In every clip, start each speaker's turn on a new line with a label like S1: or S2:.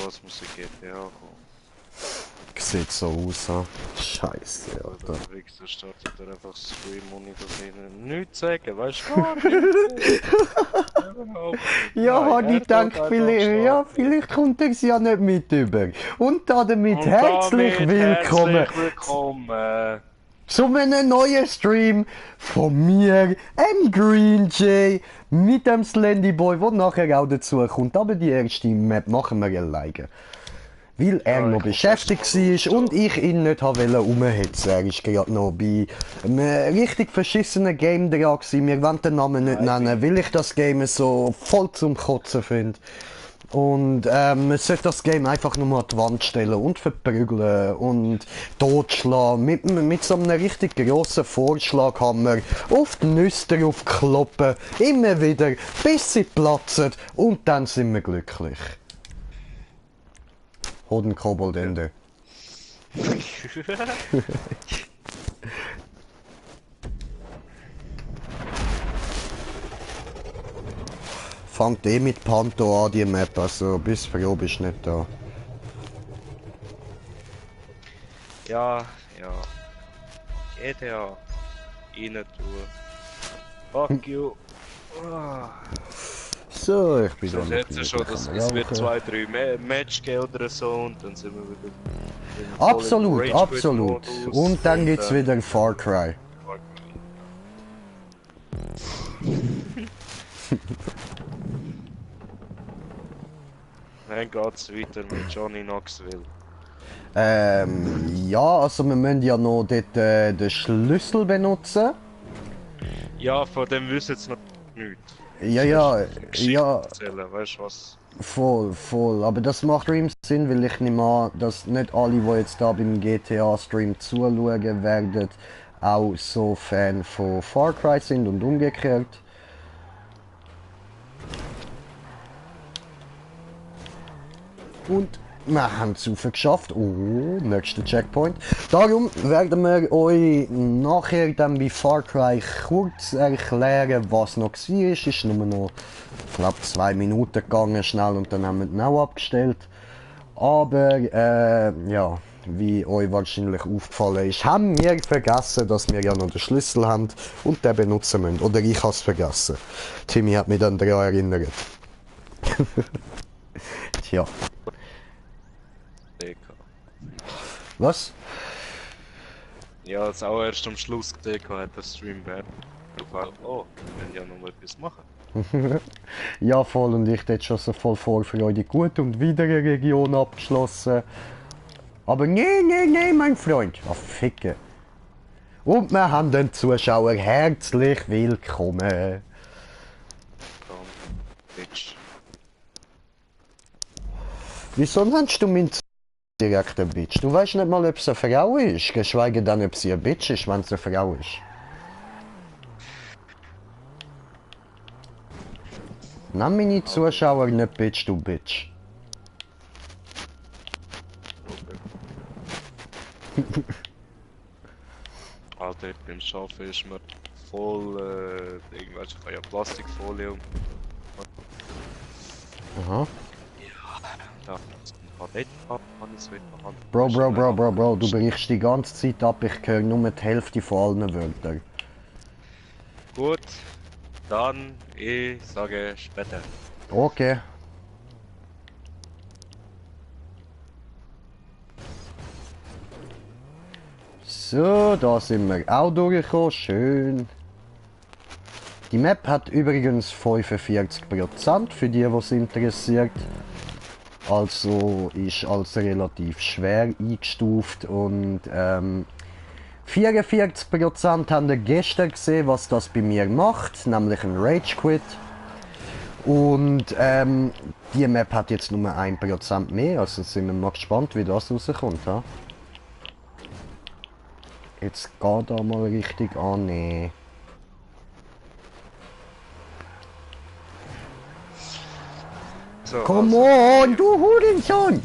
S1: was muss ich GTA kommen?
S2: Sieht so aus, ha? Scheiße,
S1: Der
S2: Alter.
S1: Wichser startet er einfach Stream, ohne dass ich ihnen nichts sagen, weißt du, gar nichts. Überhaupt nicht.
S2: Ja,
S1: Nein,
S2: hab ich
S1: er tut
S2: gedacht,
S1: einfach
S2: vielleicht,
S1: starten.
S2: vielleicht kommt er sie ja nicht mit über. Und damit
S1: Und
S2: herzlich
S1: damit
S2: willkommen
S1: herzlich willkommen.
S2: zu einem neuen Stream von mir, Green Jay, mit dem Slendy Boy, der nachher auch dazu kommt. Aber die erste Map machen wir alleine. Weil er
S1: Ja,
S2: noch
S1: ich muss
S2: beschäftigt
S1: erst mal
S2: war und
S1: aufstehen.
S2: ich ihn nicht rumhetzen. Er ist gerade noch bei einem richtig verschissenen Game dran gewesen. Wir wollen den Namen nicht nennen, weil ich das Game so voll zum Kotzen finde. Und man sollte das Game einfach nur mal an die Wand stellen und verprügeln und totschlagen. Mit so einem richtig grossen Vorschlaghammer auf die Nüsse drauf kloppen. Immer wieder, bis sie platzen und dann sind wir glücklich. Hoden Koboldende. Fangt mit Panto an, die Map, also bis froh bist nicht da.
S1: Ja, ja. GTA. Rein tun. Fuck you. Ah.
S2: So, ich bin da
S1: Das
S2: noch
S1: jetzt schon,
S2: gemütlich
S1: es
S2: am
S1: wird
S2: Rauchen.
S1: 2-3 Matchgelder so und dann sind wir wieder im
S2: Absolut,
S1: vollen
S2: absolut.
S1: Rage-Quit-Modus
S2: Und dann gibt's wieder Far Cry.
S1: Dann geht's weiter mit Johnny Knoxville.
S2: Ja, also wir müssen ja noch dort den Schlüssel benutzen.
S1: Ja, von dem wissen jetzt noch nichts.
S2: Ja, ja,
S1: Geschichte
S2: ja,
S1: erzählen, weißt du was?
S2: voll, voll. Aber das macht Streams Sinn, weil ich nehme an, dass nicht alle, die jetzt da beim GTA-Stream zuschauen werden, auch so Fan von Far Cry sind und umgekehrt. Und wir haben es geschafft. Oh, nächster Checkpoint. Darum werden wir euch nachher dann bei Far Cry kurz erklären, was noch war. Es ist nur noch, ich glaube, 2 Minuten gegangen schnell und dann haben wir den auch abgestellt. Aber ja, wie euch wahrscheinlich aufgefallen ist, haben wir vergessen, dass wir ja noch den Schlüssel haben und den benutzen müssen. Oder ich habe es vergessen. Timmy hat mich dann daran erinnert. Tja.
S1: DK.
S2: Was?
S1: Ja, das auch erst am Schluss DK hat der Stream werden. Oh, wir können ja noch etwas machen.
S2: Ja, voll, und ich hätte schon so voll Vorfreude. Gut, und wieder eine Region abgeschlossen. Aber nee, mein Freund. Ah, Ficke. Und wir haben den Zuschauer herzlich willkommen.
S1: Komm, Bitch.
S2: Wieso nennst du mich direkt eine Bitch? Du weißt nicht mal, ob es eine Frau ist, geschweige denn, ob sie eine Bitch ist, wenn es eine Frau ist. Nenn meine Zuschauer nicht Bitch, du Bitch.
S1: Alter, beim Schaffen ist mir voll irgendwelche ja, Plastikfolie und
S2: Aha.
S1: ja, ein Kadett ab, kann ich es wieder machen.
S2: Bro, du brichst die ganze Zeit ab, ich höre nur die Hälfte von allen Wörtern.
S1: Gut, dann ich sage später.
S2: Okay. So, da sind wir auch durchgekommen, schön. Die Map hat übrigens 45% für die, was interessiert. Also ist als relativ schwer eingestuft und 44% haben wir gestern gesehen, was das bei mir macht, nämlich ein Rage Quit. Und die Map hat jetzt nur 1% mehr, also sind wir mal gespannt, wie das rauskommt. Ha? Jetzt geht da mal richtig an. Nee.
S1: So,
S2: Come
S1: also,
S2: on, du Hurensohn!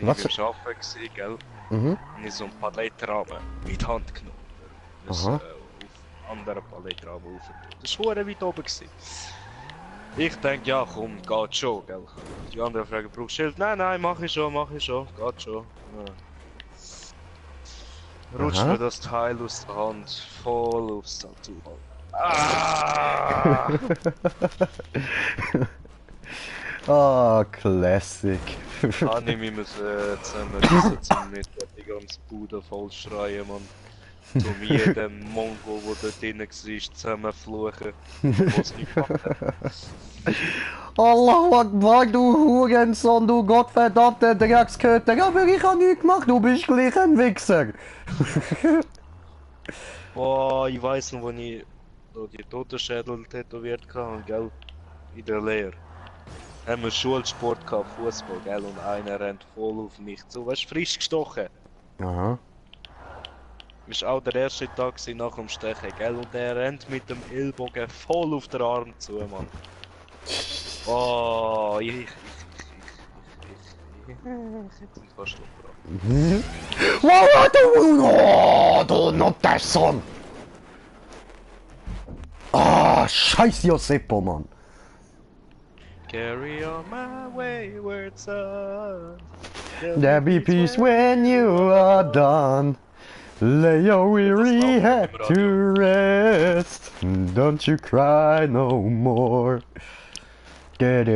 S1: bin
S2: Was?
S1: ich beim Arbeiten gewesen, gell?
S2: Mhm.
S1: Und ich so ein Palettrahmen in die Hand genommen. Das
S2: Aha.
S1: auf anderen Palettrahmen rauf. Das war verdammt weit oben gewesen. Ich denke, ja komm, geht schon, gell. Die anderen fragen, brauchst du Schild? Nein, nein, mach ich schon, geht schon. Ja. Rutscht mir
S2: Aha.
S1: das Teil aus der Hand, voll aufs Tattoo. Ah!
S2: Ah, Classic.
S1: Habe ich mich zusammenreißen, zum nicht die ganze Bude voll schreien, Mann. Zum jeden Mongo, der dort drin war, zusammenfluchen. Was nicht gemacht hat.
S2: Allahu Akbar, du Hurensohn, du gottverdammte Drecksköter. Aber ich hab nichts gemacht, du bist gleich ein Wichser.
S1: Boah, ich weiss noch, wo ich so die Totenschädel tätowiert hatte, gell? In der Lehre. Haben wir Schulsport gehabt, Fußball, gell? Und einer rennt voll auf mich zu. Weißt du, frisch gestochen.
S2: Aha.
S1: Das war auch der erste Tag nach dem Stechen, gell? Und der rennt mit dem Ellbogen voll auf den Arm zu, Mann. Oh, ich bin fast umgebracht.
S2: Wow, du Nutterson! Ah, scheiß Joseppo, Mann.
S1: Carry on my wayward son.
S2: There be peace when you are done. Lay your weary head to rest. Don't you cry no more. Come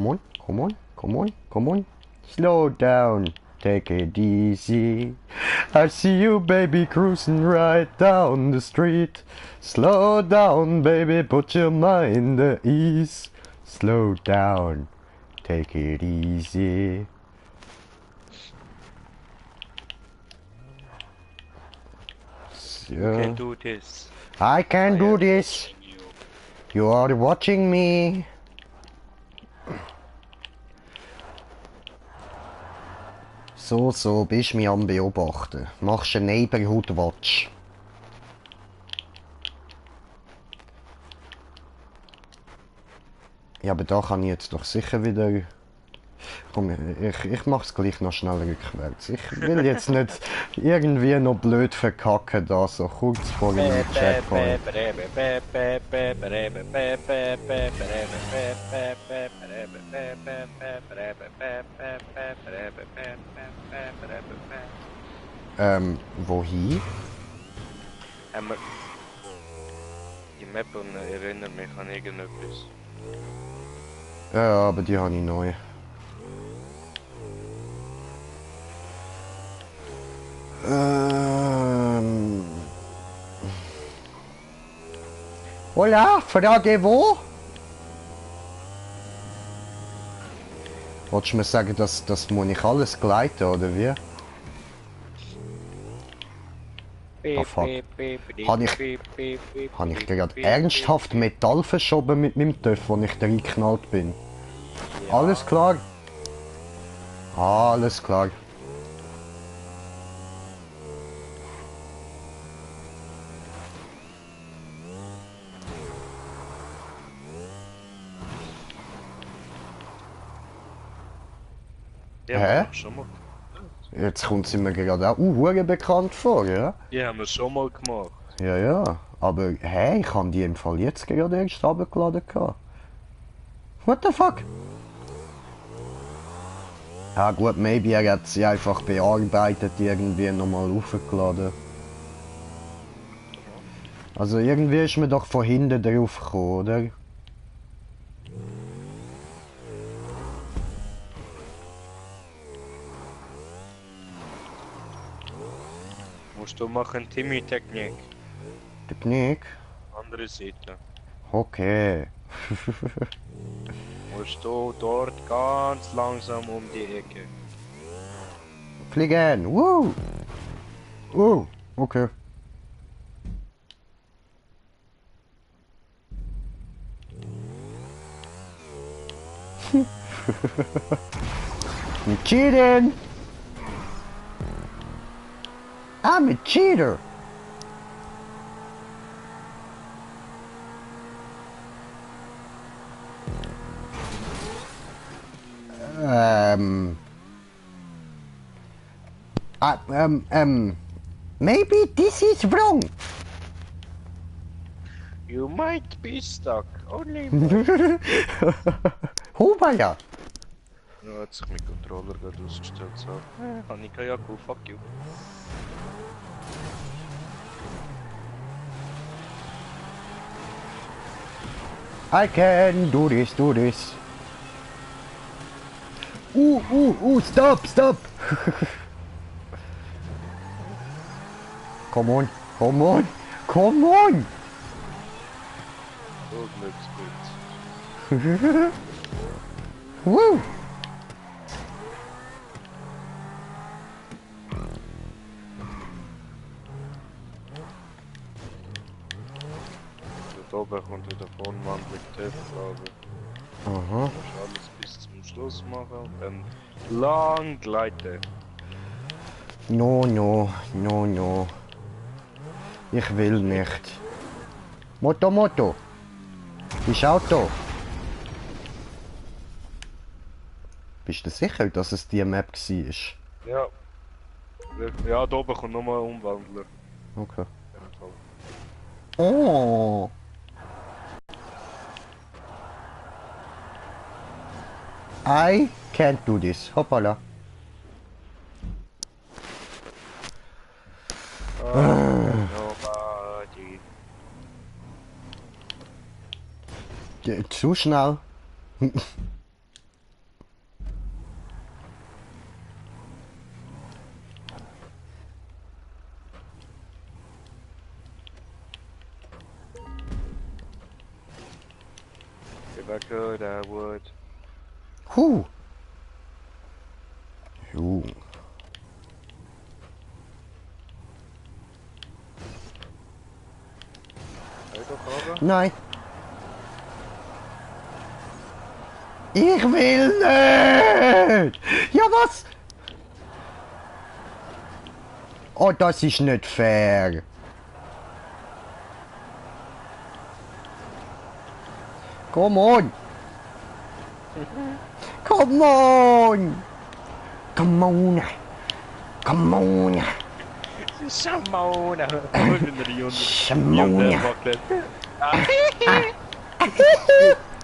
S2: on, come on, come on, come on. Slow down, take it easy. I see you, baby, cruising right down the street. Slow down, baby, put your mind at ease. Slow down, take it easy.
S1: You can do this.
S2: I can do this. You are watching me. So, bist mich am Beobachten. Machst eine Neighborhood Watch. Ja, aber da kann ich jetzt doch sicher wieder... Komm, ich mach's gleich noch schnell rückwärts. Ich will jetzt nicht irgendwie noch blöd verkacken da, so kurz vor dem Checkpoint. Wohin?
S1: Die Map erinnert mich an irgendetwas.
S2: Ja, aber die habe ich neu. Hola, Frage wo? Wolltest du mir sagen, das muss ich alles gleiten, oder wie? Oh fuck. Habe ich gerade ernsthaft Metall verschoben mit meinem TÜV, wo ich reingeknallt bin?
S1: Ja.
S2: Alles klar? Alles klar.
S1: Die
S2: Hä?
S1: haben wir schon mal.
S2: Jetzt kommt sie mir gerade auch hure bekannt vor, ja?
S1: Die haben wir schon mal gemacht.
S2: Ja, ja. Aber hey, ich habe die im Fall jetzt gerade erst runtergeladen gehabt. What the fuck? Ja gut, maybe er hat sie einfach bearbeitet, irgendwie nochmal hochgeladen. Also irgendwie ist mir doch von hinten drauf gekommen, oder?
S1: Musst du machen, Timmy-Technik.
S2: Technik?
S1: Andere Seite.
S2: Okay.
S1: Musst du dort ganz langsam um die Ecke.
S2: Fliegen! Woo! Okay. I'm cheating! I'm a cheater! Maybe this is wrong.
S1: You might be stuck. Only
S2: Hubaya.
S1: Ja, hat sich mein Controller gerade ausgestellt. So. Annika, ja cool, fuck you.
S2: I can do this, do this. Stop, stop. Come on, come on, come on.
S1: So nichts gut.
S2: Woo.
S1: Da oben kommt wieder Vornwandlung Tipp, glaube ich.
S2: Aha.
S1: Du musst alles bis zum Schluss machen und dann lang gleiten.
S2: No, no, no, no. Ich will nicht. Motto, Motto. Ist Auto. Bist du sicher, dass es die Map war?
S1: Ja. Ja, da oben kommt nochmal ein Umwandler.
S2: Okay.
S1: In dem Fall.
S2: Oh. I can't do this. Hoppala.
S1: Nobody.
S2: Zu schnell.
S1: If I could, I would.
S2: Huh. Jo.
S1: Hey, doch, aber.
S2: Nein. Ich will nicht! Ja, was? Oh, das ist nicht fair. Come on! Come on! Come on! Come on!
S1: Simona!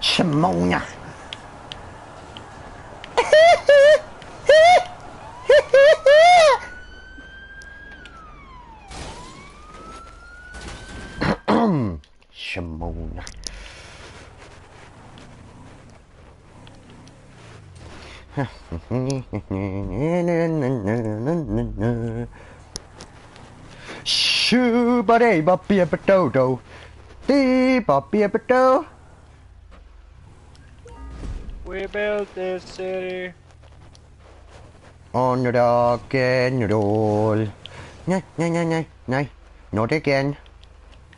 S2: Simona! Simona! Simona. Shoo-ba-day, ba-be-a-ba-do-do. Dee-ba-be-a-ba-do.
S1: We built this city.
S2: On the rock and roll. No, no, no, no, no. Not again.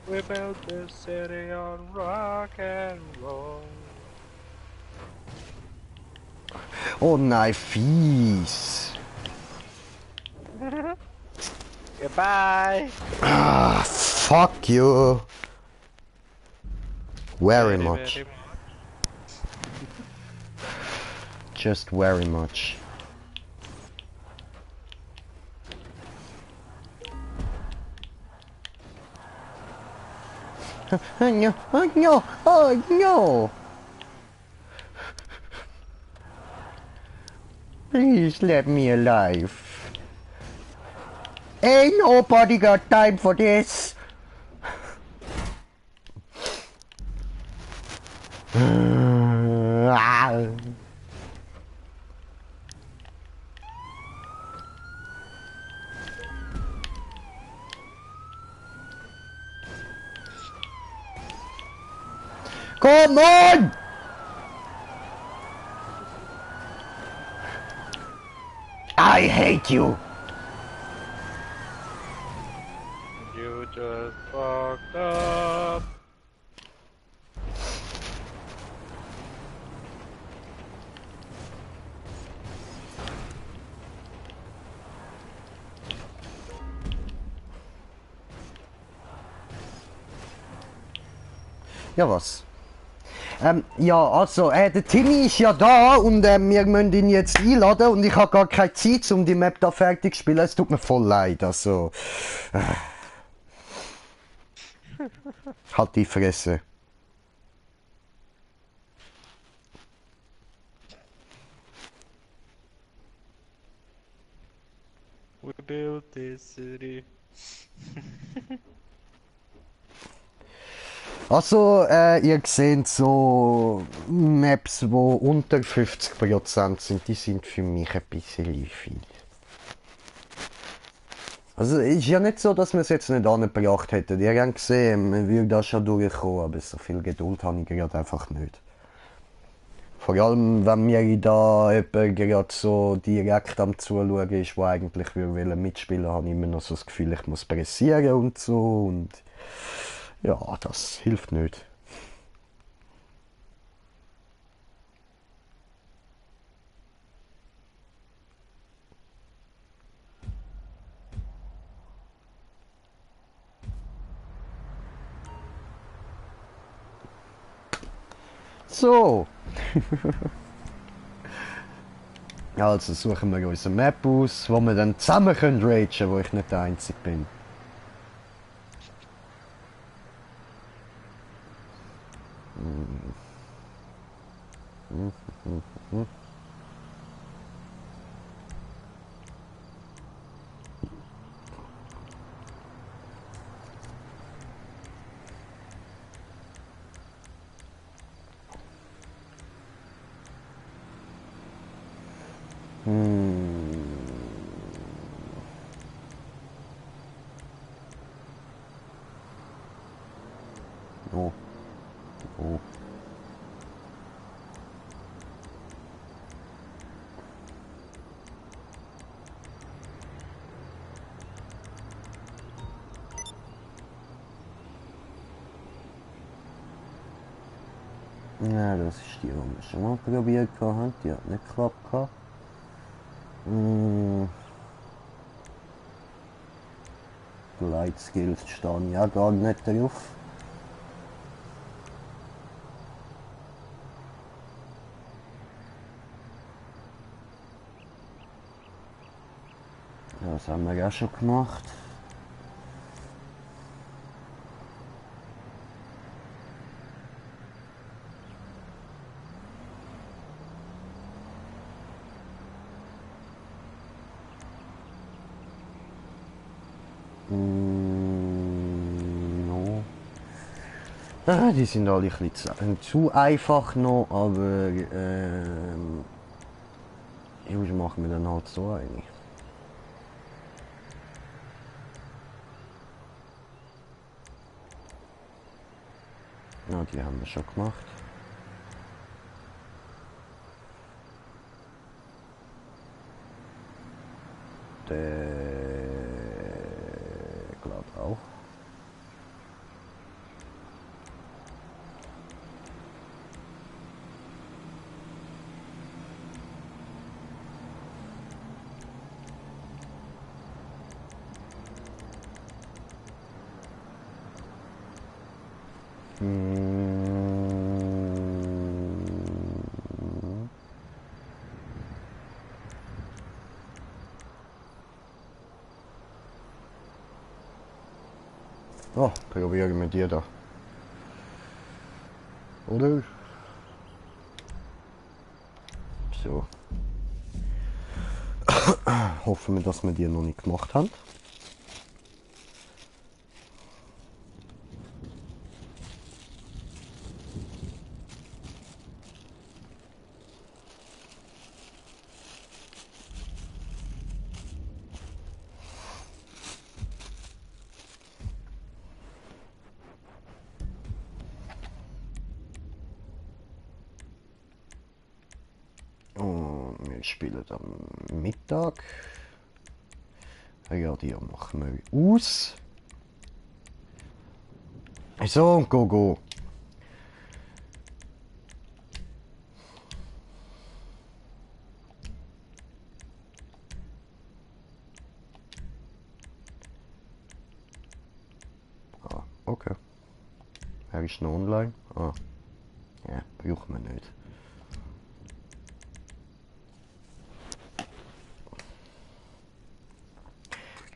S1: We built this city on rock and roll.
S2: Oh nein, fies.
S1: Goodbye.
S2: Ah, fuck you. Very much.
S1: Very
S2: Just very much. Oh no, oh no, oh no! Please let me alive. Ain't nobody got time for this. Come on! I hate you.
S1: You just fucked up.
S2: Ja was? Ja, also, der Timmy ist ja da und wir müssen ihn jetzt einladen und ich habe gar keine Zeit, um die Map da fertig zu spielen. Es tut mir voll leid, also. Halt die Fresse.
S1: We built this city.
S2: Also, ihr seht so Maps, die unter 50% sind, die sind für mich ein bisschen viel. Also, es ist ja nicht so, dass wir es jetzt nicht angebracht hätten. Ihr habt gesehen, man würde da schon durchkommen, aber so viel Geduld habe ich gerade einfach nicht. Vor allem, wenn mir da jemand gerade so direkt am Zuschauen ist, der eigentlich mitspielen will, habe ich immer noch so das Gefühl, ich muss pressieren und so. Und ja, das hilft nicht. So. Also suchen wir uns eine Map aus, wo wir dann zusammen ragen können, wo ich nicht der Einzige bin. Oh, oh. Ja, das ist die, die wir schon mal probiert haben. Die hat nicht geklappt. Glide Skills stehen ja gar nicht drauf. Das haben wir ja schon gemacht. No. Ah, die sind alle ein bisschen zu einfach noch, aber ich machen wir dann halt so eine. Ja, die haben wir schon gemacht. Der glaubt auch. Oh, probieren wir die da. Oder? So. Hoffen wir, dass wir die noch nicht gemacht haben. Und wir spielen am Mittag. Ja, die machen wir aus. So, und go. Ah, okay. Er ist noch online. Ah. Ja, braucht man nicht.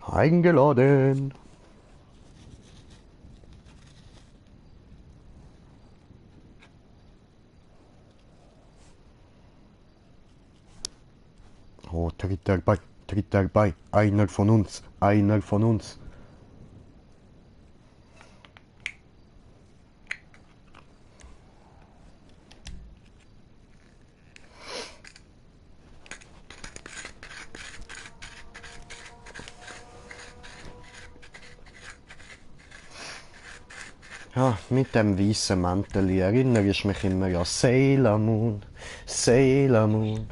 S2: Eingeladen. Oh, tritt er bei. Einer von uns, einer von uns. Ja, mit dem weißen Mantel erinnere ich mich immer an Sailor Moon, Sailor Moon.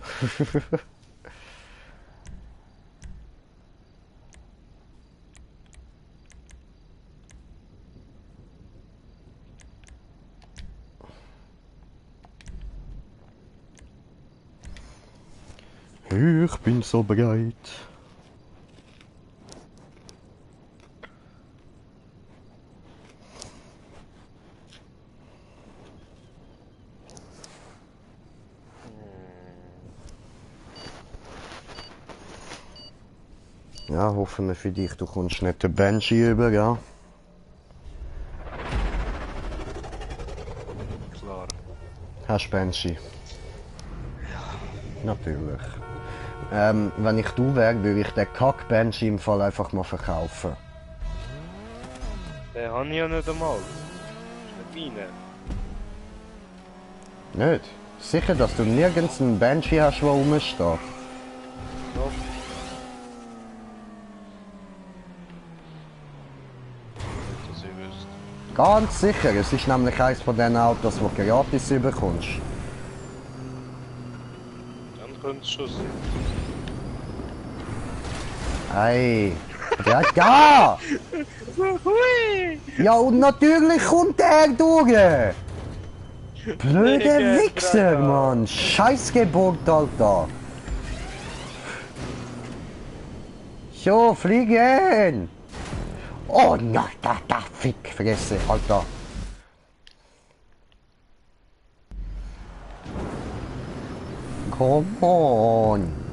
S2: Ich bin so bereit. Ja, hoffen wir für dich, du kommst nicht den Banshee über, ja?
S1: Klar.
S2: Hast du Banshee? Ja. Natürlich. Wenn ich du wäre, würde ich den Kack-Banshee im Fall einfach mal verkaufen.
S1: Den habe ich ja nicht einmal. Das ist nicht meine.
S2: Nicht? Sicher, dass du nirgends einen Banshee hast, der rumsteht?
S1: Doch. Nicht, dass ich wüsste.
S2: Ganz sicher, es ist nämlich eines von den Autos, die du gratis bekommst.
S1: Dann könnte es schon sein.
S2: Hey! Ja, ja!
S1: Hui!
S2: Ja, und natürlich kommt er durch! Blöde Wichser, Mann! Scheißgeburt, Alter! So, fliegen! Oh, na, da, Fickfresse, Alter! Come on!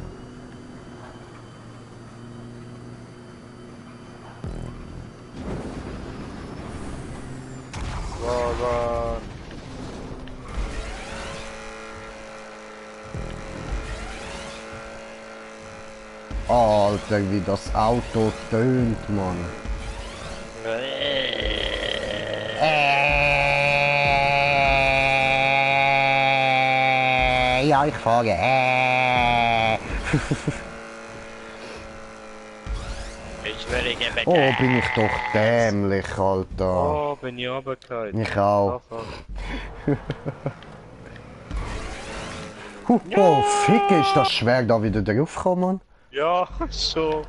S1: Aber
S2: Alter, wie das Auto tönt, Mann! Ja, ich fahre.
S1: ich werde gebeten.
S2: Oh, bin ich doch dämlich, Alter.
S1: Oh, bin ich runtergefallen.
S2: Ich auch.
S1: Fuck.
S2: Oh, Fick, ist das schwer, da wieder draufkommen?
S1: Ja, so.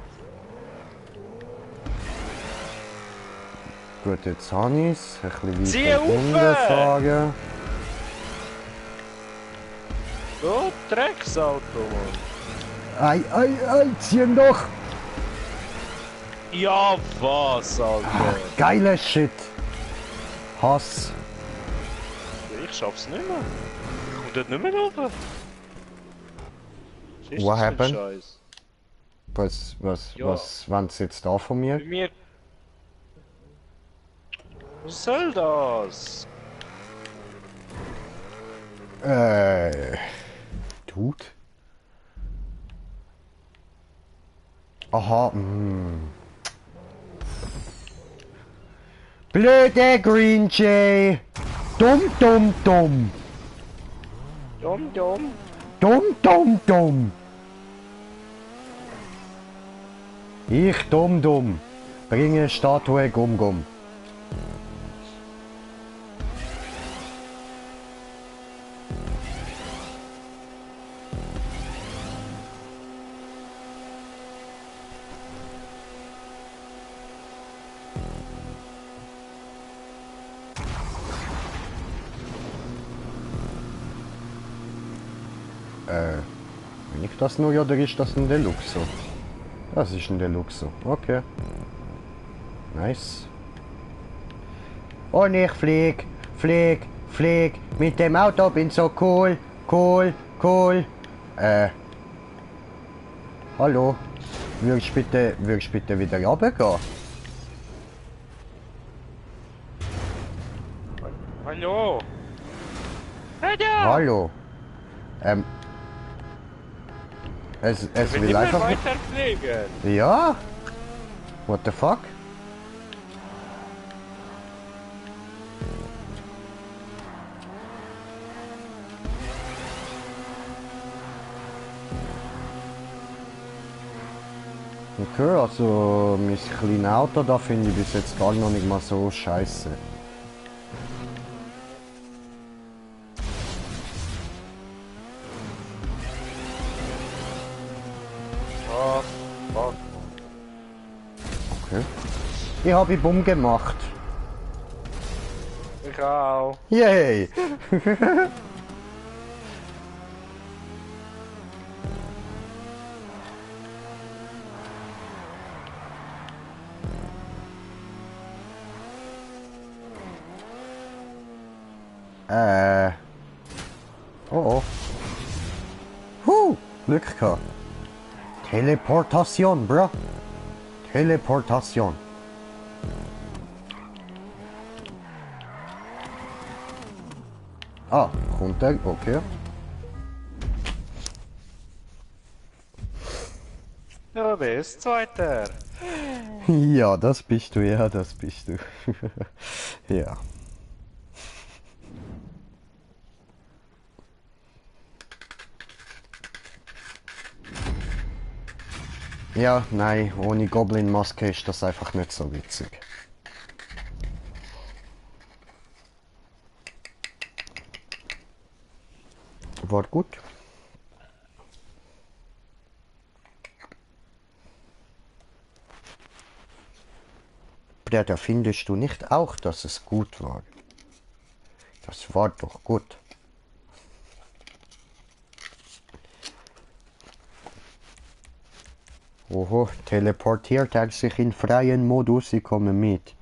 S2: Gut, jetzt habe ich es. Ein bisschen
S1: Zieh
S2: weiter
S1: rauf!
S2: unten fahren.
S1: So, Drecksauto, Mann.
S2: Ei, ziehen doch!
S1: Ja, was, Alter?
S2: Geiler Shit! Hass.
S1: Ich schaff's nicht mehr. Ich komm dort nicht mehr runter. Was ist
S2: What
S1: das für ein
S2: happened?
S1: Scheiß?
S2: Was
S1: Ja.
S2: wollen sie jetzt da von mir?
S1: Bei mir... Was soll das?
S2: Dude? Aha, Blöde Green Jay! Dumm!
S1: Dumm.
S2: Dumm! Ich dumm! Bringe Statue Gum. Bin ich das nur oder ist das ein Deluxo? Das ist ein Deluxo, okay. Nice. Und ich flieg. Flieg mit dem Auto, bin so cool, cool, cool. Hallo? Würdest bitte wieder runtergehen?
S1: Hallo! Hallo!
S2: Hallo? Es
S1: Ich will
S2: will
S1: immer
S2: einfach...
S1: weiterfliegen!
S2: Ja? What the fuck? Okay, also mein kleines Auto da finde ich bis jetzt gar noch nicht mal so scheiße.
S1: Was? Was?
S2: Okay. Ich habe Bumm gemacht.
S1: Ich auch.
S2: Yay! Oh oh. Glück gehabt. Teleportation, bro. Teleportation. Ah, kommt er? Okay.
S1: Ja, wer ist Zweiter?
S2: Ja, das bist du, ja, das bist du. Ja. Ja, nein, ohne Goblin-Maske ist das einfach nicht so witzig. War gut. Breda, findest du nicht auch, dass es gut war? Das war doch gut. Oho, teleportiert er sich in freien Modus, ich komme mit.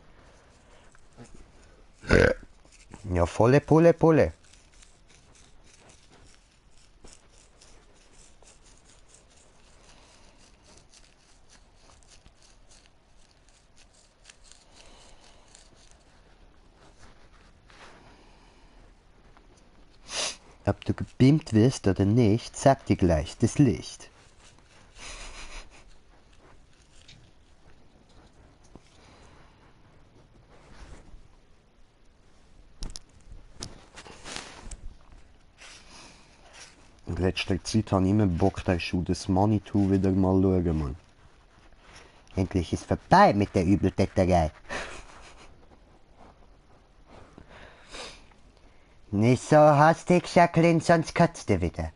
S2: Ja, volle Pulle, Pulle. Ob du gebeamt wirst oder nicht, sagt dir gleich das Licht. In letzter Zeit habe ich immer Bock, den Schuh des Manitou wieder mal schauen, Mann. Endlich ist vorbei mit der Übeltäterei. Nicht so hastig, Jacqueline, sonst kotzt du wieder.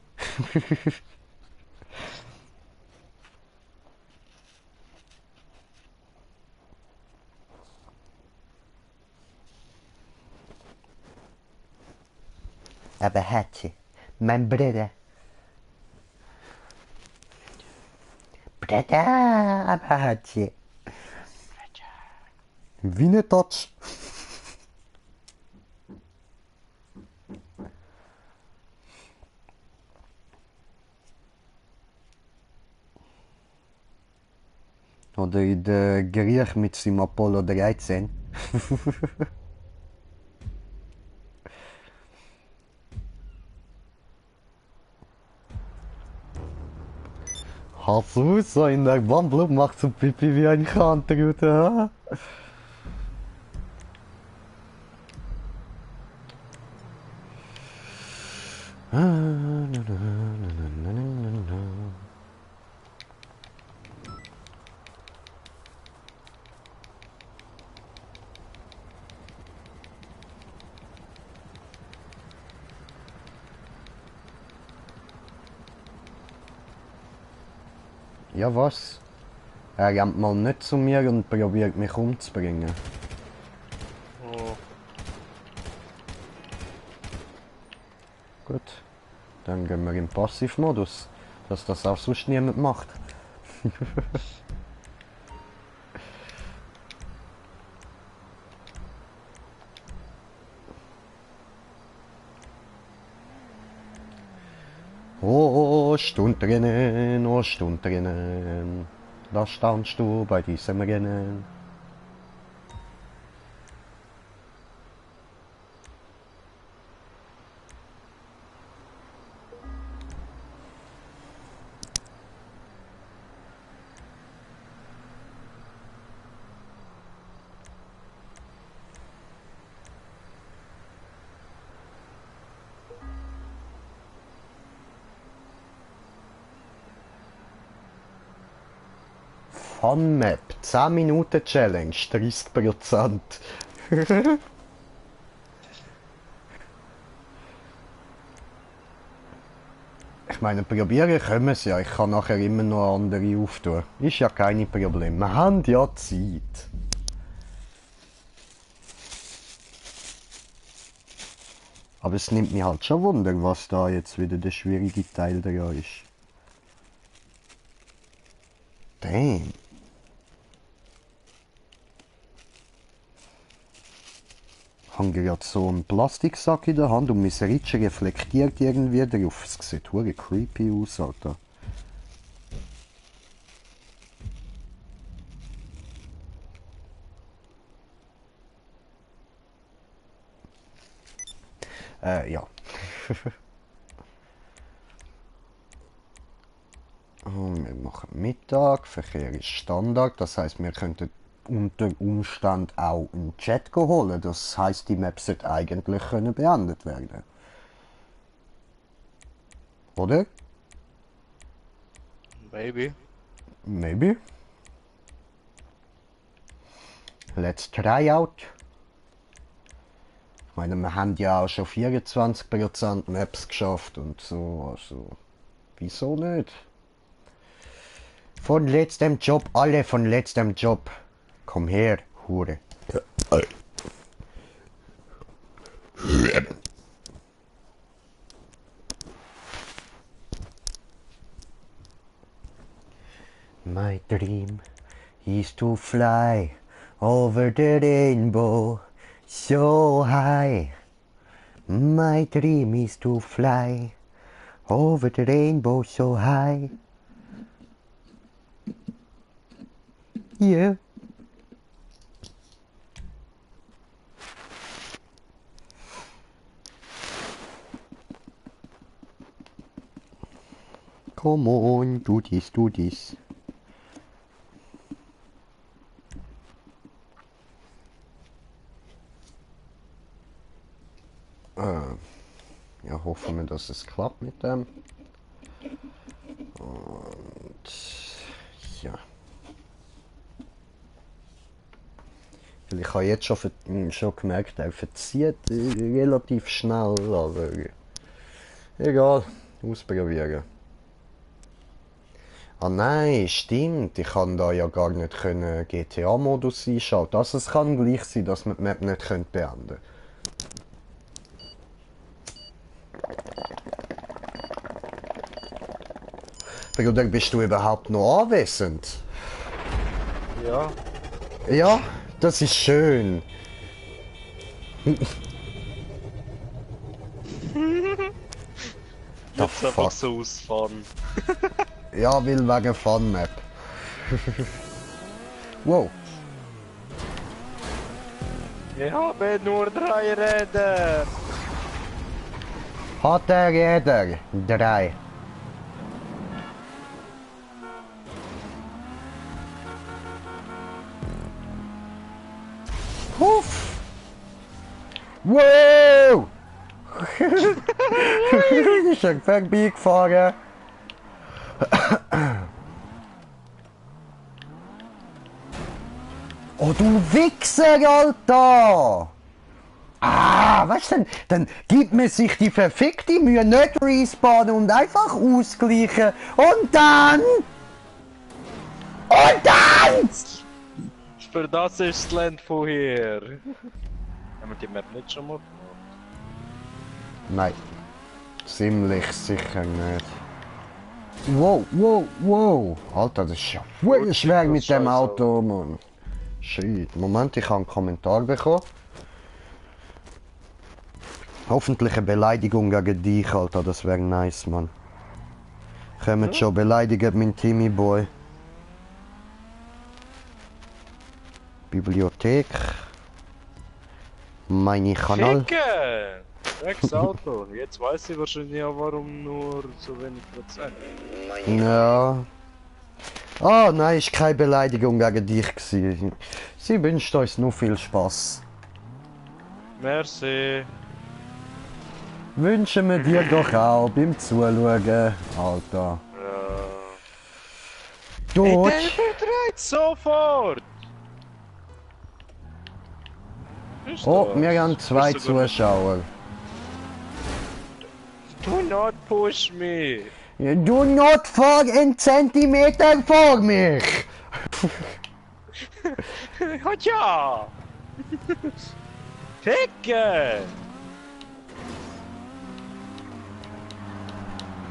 S2: Aber hat sie, mein Bruder. Bruder, aber hat sie. Wie ne Tatsch. Oder in der Griech mit seinem Apollo 13. Hafusa in der Wandlung macht so Pipi wie ein Kantergute. Ja, was? Er rennt mal nicht zu mir und probiert mich umzubringen.
S1: Oh.
S2: Gut, dann gehen wir im Passivmodus, dass das auch sonst niemand macht. Oh, Stund drinnen, oh, Stund drinnen. Da staunst du bei diesem Rennen. Fun Map, 10 Minuten Challenge, 30%. Ich meine, probieren können wir es ja, ich kann nachher immer noch andere auftun. Ist ja kein Problem, wir haben ja Zeit. Aber es nimmt mich halt schon Wunder, was da jetzt wieder der schwierige Teil daran ist. Damn. Ich habe gerade so einen Plastiksack in der Hand und mein Ritsch reflektiert irgendwie darauf. Es sieht verdammt creepy aus, Alter. Ja. Wir machen Mittag, Verkehr ist Standard, das heißt, wir könnten unter Umständen auch einen Chat holen. Das heißt, die Map sollte eigentlich beendet werden. Oder?
S1: Maybe.
S2: Maybe. Let's try out. Ich meine, wir haben ja auch schon 24% Maps geschafft und so, also wieso nicht? Von letztem Job, alle von letztem Job. Komm her, Hure. My dream is to fly over the rainbow so high. My dream is to fly over the rainbow so high. Yeah. Come on, do this, do this. Ja, hoffen wir, dass es klappt mit dem. Und ja. Weil ich habe jetzt schon gemerkt, er verzieht relativ schnell, aber egal, ausprobieren. Ah nein, stimmt, ich kann da ja gar nicht GTA-Modus einschalten. Also es kann gleich sein, dass man die Map nicht beenden können. Bruder, bist du überhaupt noch anwesend?
S1: Ja.
S2: Ja, das ist schön.
S1: Jetzt einfach so ausfahren.
S2: Ja, will wegen Fun Map. Wow.
S1: Ich habe nur 3 Räder.
S2: Hat er jeder 3. Huff! Wow! Ich bin vorbeigefahren. Oh du Wichser, Alter! Ah, weißt du, dann gibt man sich die verfickte Mühe nicht respawnen und einfach ausgleichen. Und dann... Und dann...
S1: Für das ist das Land von hier. Haben wir die Map nicht schon mal gemacht?
S2: Nein. Ziemlich sicher nicht. Wow, wow, wow. Alter, das ist ja voll schwer mit dem Auto, Mann. Shit. Moment, ich habe einen Kommentar bekommen. Hoffentlich eine Beleidigung gegen dich, Alter. Das wäre nice, Mann. Kommt schon, beleidigt mein Timmy Boy. Bibliothek. Meine Kanal.
S1: Ficken! Drecksauto. Jetzt weiß ich wahrscheinlich ja, warum nur so wenig Prozent.
S2: Ja. Ah, nein, ist keine Beleidigung gegen dich gewesen. Sie wünscht uns nur viel Spaß.
S1: Merci.
S2: Wünschen wir dir doch auch beim Zuschauen, Alter.
S1: Ja.
S2: Gut.
S1: Der verdreht sofort! Ist
S2: Oh,
S1: das?
S2: wir haben 2
S1: Ist sogar-
S2: Zuschauer.
S1: Do not push me!
S2: Do not fall einen Zentimeter vor mich!
S1: Ja! Ficken!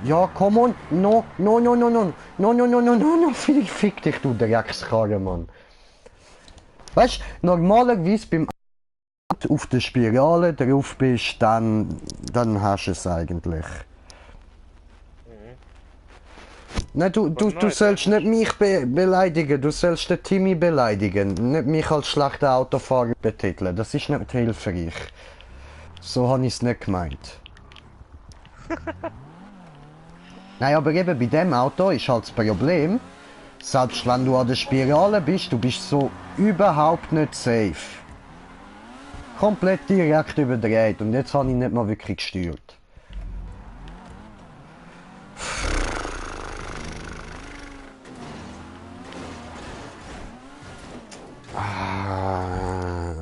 S2: Ja, komm on! No, no, no, no, no, no, no, no, no, no, no, fick dich, du Dreckskarre, Mann. Weißt du, normalerweise beim auf der Spirale drauf bist, dann hast du es eigentlich. Nein, du sollst nicht mich beleidigen, du sollst den Timmy beleidigen, nicht mich als schlechter Autofahrer betiteln, das ist nicht hilfreich. So habe ich es nicht gemeint. Nein, aber eben bei dem Auto ist halt das Problem, selbst wenn du an der Spirale bist, du bist so überhaupt nicht safe. Komplett direkt überdreht und jetzt habe ich nicht mal wirklich gesteuert.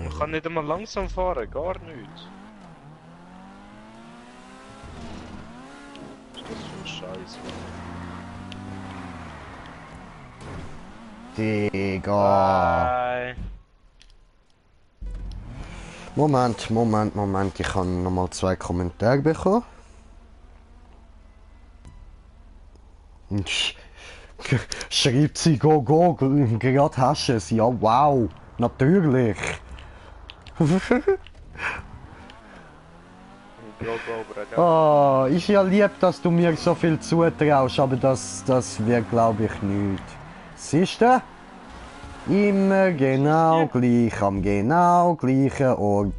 S1: Ich kann nicht einmal langsam fahren, gar nicht. Was ist das für ein Scheiß?
S2: Digga.
S1: Bye.
S2: Moment, ich habe nochmal 2 Kommentare bekommen. Schreibt sie, go, gerade hast du es. Ja, wow, natürlich. Ah, ist ja lieb, dass du mir so viel zutraust, aber das wird, glaube ich, nicht. Siehst du? Immer genau gleich, am genau gleichen Ort.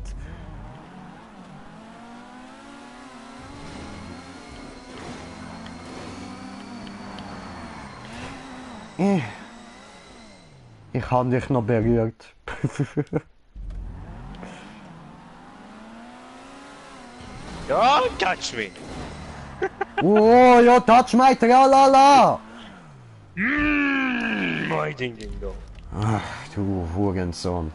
S2: Ich habe dich noch berührt.
S1: Ja, catch me!
S2: Oh, ja, touch my tralala!
S1: Mein Ding Dong.
S2: Ach, du Hurensohn.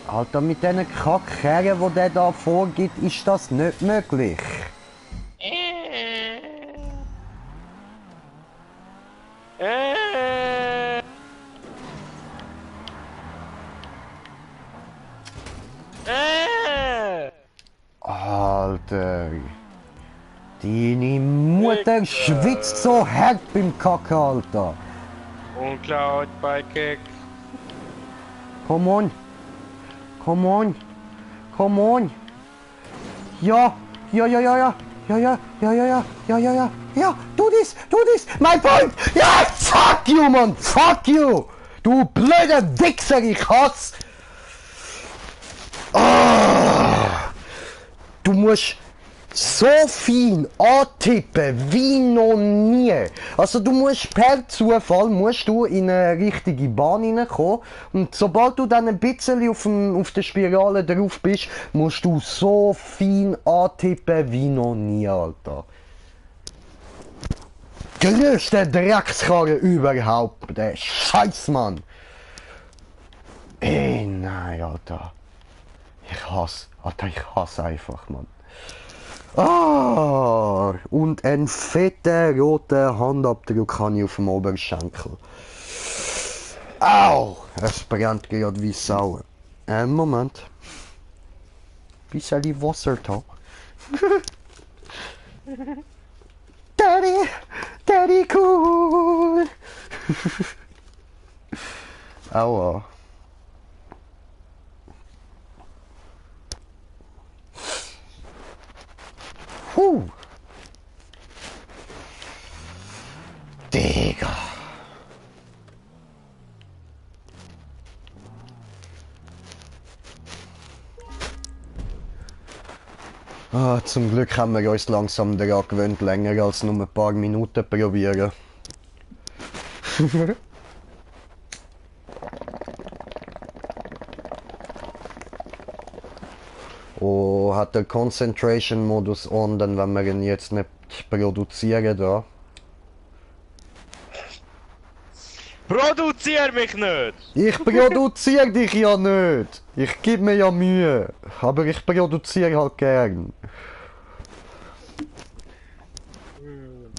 S2: Alter, mit diesen Kackkerren, die der da vorgibt, ist das nicht möglich. Alter. Deine Mutter schwitzt so hart beim Kacken, Alter.
S1: Und Cloud bei Kick.
S2: Come on. Come on. Come on. Ja. Ja, ja, ja, ja. Ja, ja, ja, ja, ja, ja, ja, ja. Ja, do this, my point. Ja, fuck you, man. Fuck you. Du blöder Wichser, ich hasse. Oh. Du musst so fein antippen wie noch nie. Also du musst per Zufall in eine richtige Bahn hineinkommen und sobald du dann ein bisschen auf der Spirale drauf bist, musst du so fein antippen wie noch nie, Alter. Größte Dreckskarre überhaupt, der Scheißmann. Ey, nein, Alter. Ich hasse einfach, Mann. Ah, und einen fetten roten Handabdruck habe ich auf dem Oberschenkel. Au! Es brennt gerade wie Sau. Moment. Bisschen Wasser da. Daddy cool! Aua. Digga. Ah, zum Glück haben wir uns langsam daran gewöhnt, länger als nur ein paar Minuten probieren. Oh, hat der Concentration-Modus on, dann wenn wir ihn jetzt nicht produzieren da.
S1: Produzier mich nicht!
S2: Ich produziere dich ja nicht! Ich gebe mir ja Mühe, aber ich produziere halt gern.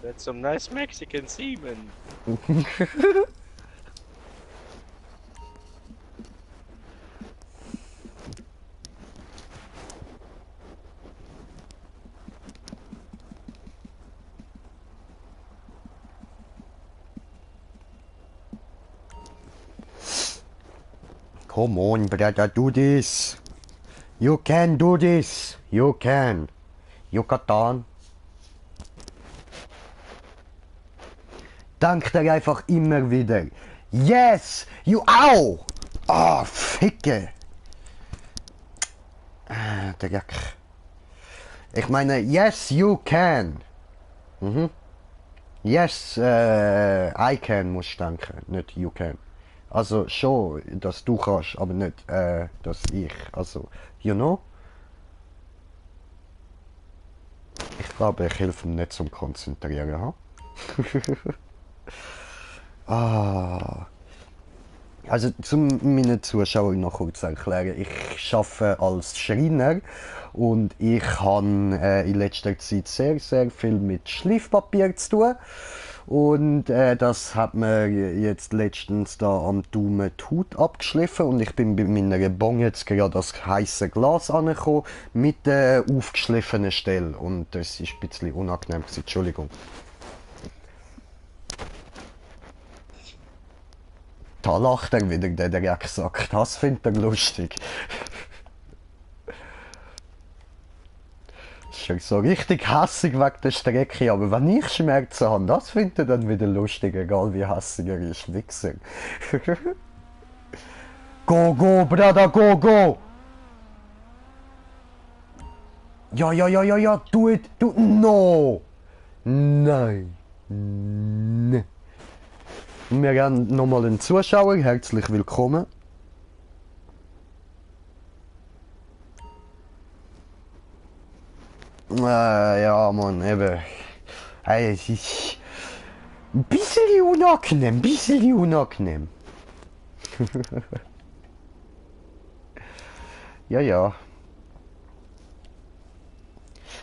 S1: That's some nice Mexican semen.
S2: Come on, brother, do this. You can do this. You can. Yucatan. Dank dir einfach immer wieder. Yes! You au! Ah, Ficke! Dreck. Ich meine, yes, you can. Mhm. Yes, I can muss ich denken, nicht you can. Also schon, dass du kannst, aber nicht, dass ich. Also, you know? Ich glaube, ich helfe ihm nicht zum Konzentrieren, ha? Ah. Also, zum meinen Zuschauern noch kurz erklären, ich arbeite als Schreiner und ich habe in letzter Zeit sehr viel mit Schleifpapier zu tun. Und das hat mir jetzt letztens da am Daumen die Haut abgeschliffen und ich bin bei meiner Bon jetzt gerade das heiße Glas angekommen mit der aufgeschliffenen Stelle und das ist ein bisschen unangenehm gewesen. Entschuldigung. Da lacht er wieder, der Drecksack. Das findet er lustig. Ist schon so richtig hässig wegen der Strecke, aber wenn ich Schmerzen habe, das findet er dann wieder lustig, egal wie hässig er ist. Wichser. Go, go, Brother, go, go! Ja, do it, do... No! Nein. Nee. Wir haben nochmal einen Zuschauer, herzlich willkommen. Ja, Mann, eben. Hey, es ist ein bisschen unangenehm. Ja.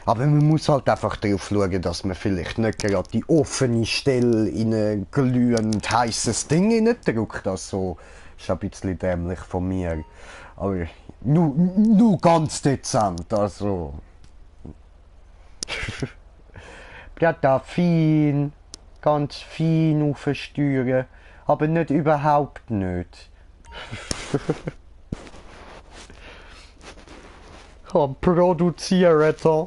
S2: Aber man muss halt einfach darauf schauen, dass man vielleicht nicht gerade die offene Stelle in ein glühend heißes Ding drückt. Also, ist ein bisschen dämlich von mir. Aber nur ganz dezent, also. Da fein, ganz fein aufsteuern, aber nicht überhaupt nicht. Kann produzieren da.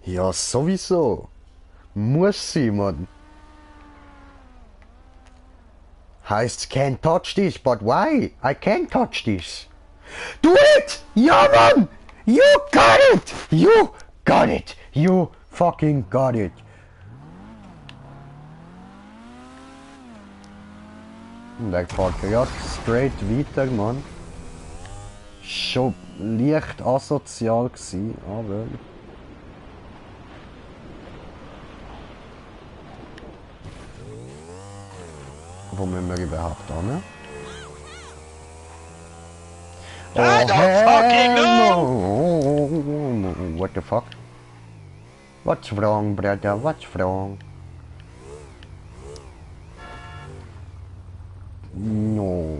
S2: Ja, sowieso. Muss sie, Mann. Heißt, can't touch this, but why? I can't touch this. Do it! Ja, Mann! You got it! You got it! You fucking got it! Und der fährt gerade straight weiter, Mann. Schon leicht asozial gewesen, aber... Wo müssen wir überhaupt hin?
S1: I don't fucking know!
S2: No. What the fuck? What's wrong, brother? What's wrong? No.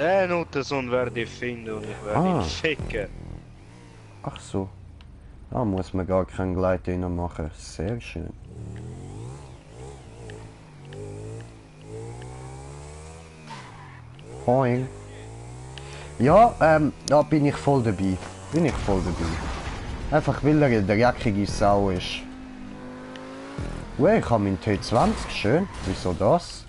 S1: Den Nuttersohn werde ich finden und ich werde ihn ficken.
S2: Ach so. Da muss man gar kein Gleit machen. Sehr schön. Moin. Ja, da bin ich voll dabei. Einfach weil er eine dreckige Sau ist. Ich habe meinen T20, schön. Wieso das?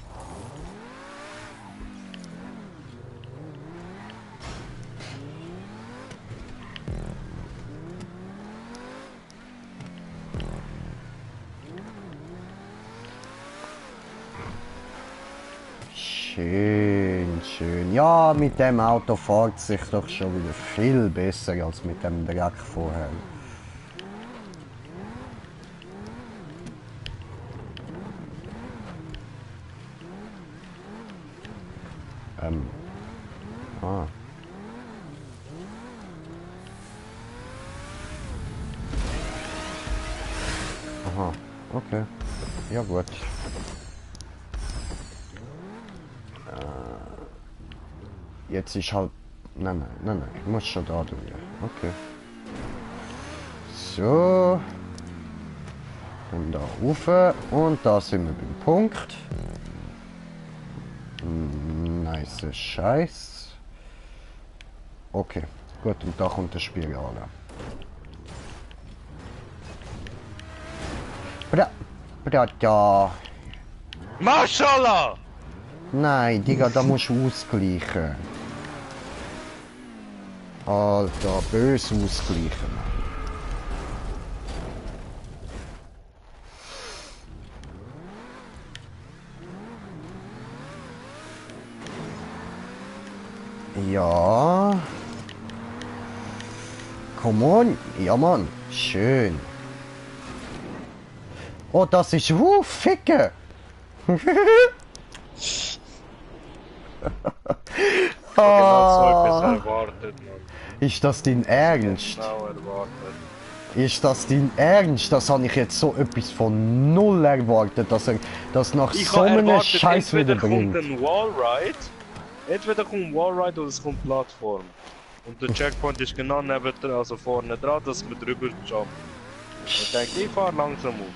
S2: Schön, schön. Ja, mit dem Auto fährt sich doch schon wieder viel besser als mit dem Dreck vorher. Ah. Aha, okay. Ja gut. Jetzt ist halt... Nein, ich muss schon da durch. Okay. So. Und da rauf. Und da sind wir beim Punkt. Nice Scheiß. Okay, gut, und da kommt die Spirale. Ja.
S1: Mashallah!
S2: Nein, Digga, da musst du ausgleichen. Alter, böse ausgleichen. Ja. Come on. Ja, Mann. Schön. Oh, das ist... Ficke.
S1: Genau so etwas erwartet, Mann.
S2: Ist das dein Ernst?
S1: Genau erwartet.
S2: Ist das dein Ernst? Das habe ich jetzt so etwas von null erwartet, dass er das nach
S1: Ich
S2: so
S1: habe
S2: einem
S1: erwartet,
S2: Scheiß wieder
S1: entweder kommt
S2: bringt.
S1: ein Wallride, oder es kommt Plattform. Und der Checkpoint ist genau neben dran, also vorne dran, dass wir drüber jumpen. Ich denke, ich fahre langsam auf.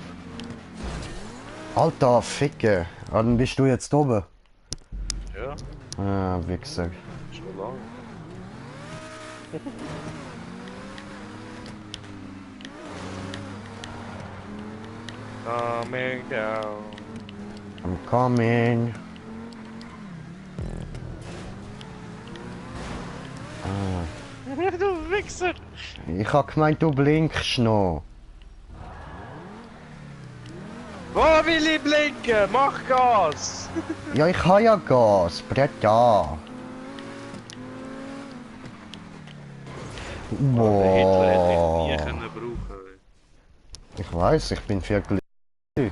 S2: Alter, Ficke. Dann bist du jetzt oben.
S1: Ja,
S2: Ah, Wichser.
S1: schon lange. Coming down.
S2: I'm coming.
S1: Du Wichser!
S2: Ich hab gemeint, du blinkst noch.
S1: Wo will ich blinken? Mach Gas!
S2: Ja, ich habe ja Gas. Brett da.
S1: Der Hitler hätte ich nie
S2: Boah.
S1: können brauchen.
S2: Ich weiß, ich bin viel glücklich.
S1: Nein,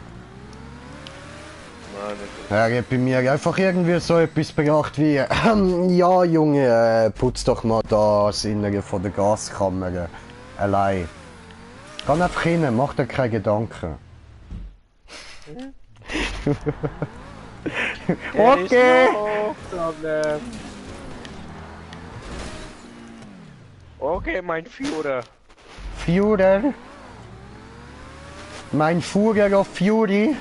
S1: nicht.
S2: Er hat bei mir einfach irgendwie so etwas gebracht wie ja Junge, putz doch mal das Innere von der Gaskammer allein. Geh einfach hin, mach dir keine Gedanken. Okay!
S1: Okay, mein Führer.
S2: Führer? Mein Führer of Fury?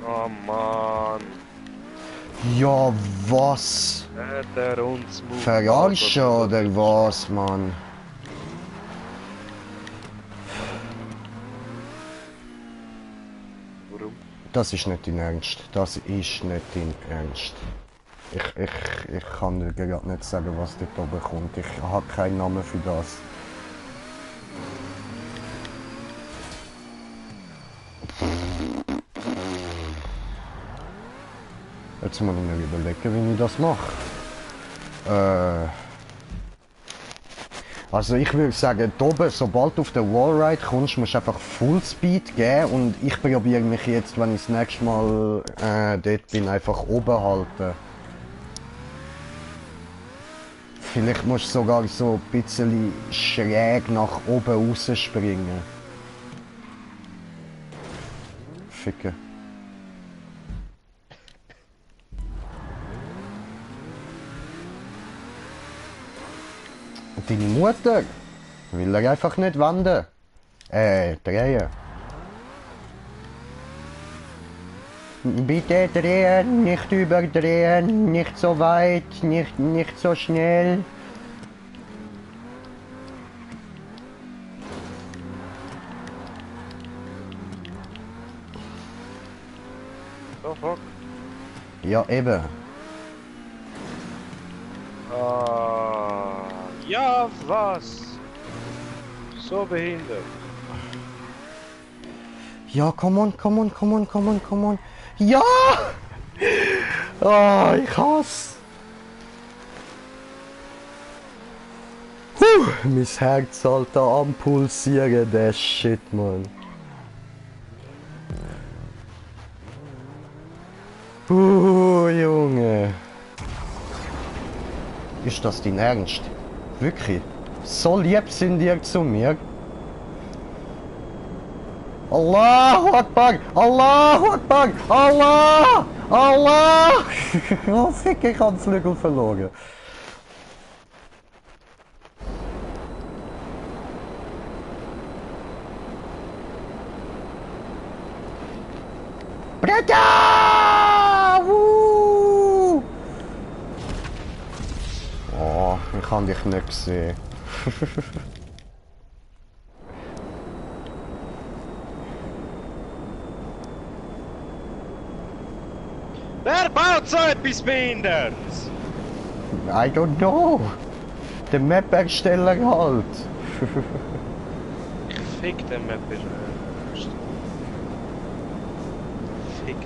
S1: Oh Mann.
S2: Ja, was?
S1: Hat er uns
S2: Verarschen oder was, Mann?
S1: Warum?
S2: Das ist nicht dein Ernst. Das ist nicht dein Ernst. Ich kann dir gerade nicht sagen, was dort oben kommt. Ich habe keinen Namen für das. Jetzt muss ich mir überlegen, wie ich das mache. Also ich würde sagen, da oben, sobald du auf den Wallride kommst, musst du einfach Fullspeed geben und ich probiere mich jetzt, wenn ich das nächste Mal dort bin, einfach oben halten. Vielleicht musst du sogar so ein bisschen schräg nach oben rausspringen. Ficken. Und deine Mutter will er einfach nicht wenden. Drehen. Bitte drehen, nicht überdrehen, nicht so weit, nicht so schnell.
S1: Oh fuck.
S2: Ja, eben.
S1: Ja, was? So behindert.
S2: Ja, come on, come on, come on, come on, come on. Ja! Ah, ich hasse. Mein Herz Alter am pulsieren, der Shit, Mann. Junge. Ist das dein Ernst? Wirklich? So lieb sind ihr zu mir? Allahu Akbar! Allahu Akbar! Allah! Allah! Oh fick, ich hab den Flügel verloren. Breda! Oh, ich hab dich nicht gesehen.
S1: Wer baut so etwas behindert?
S2: I don't know. Der Map-Ersteller halt.
S1: Fick den Map Fick.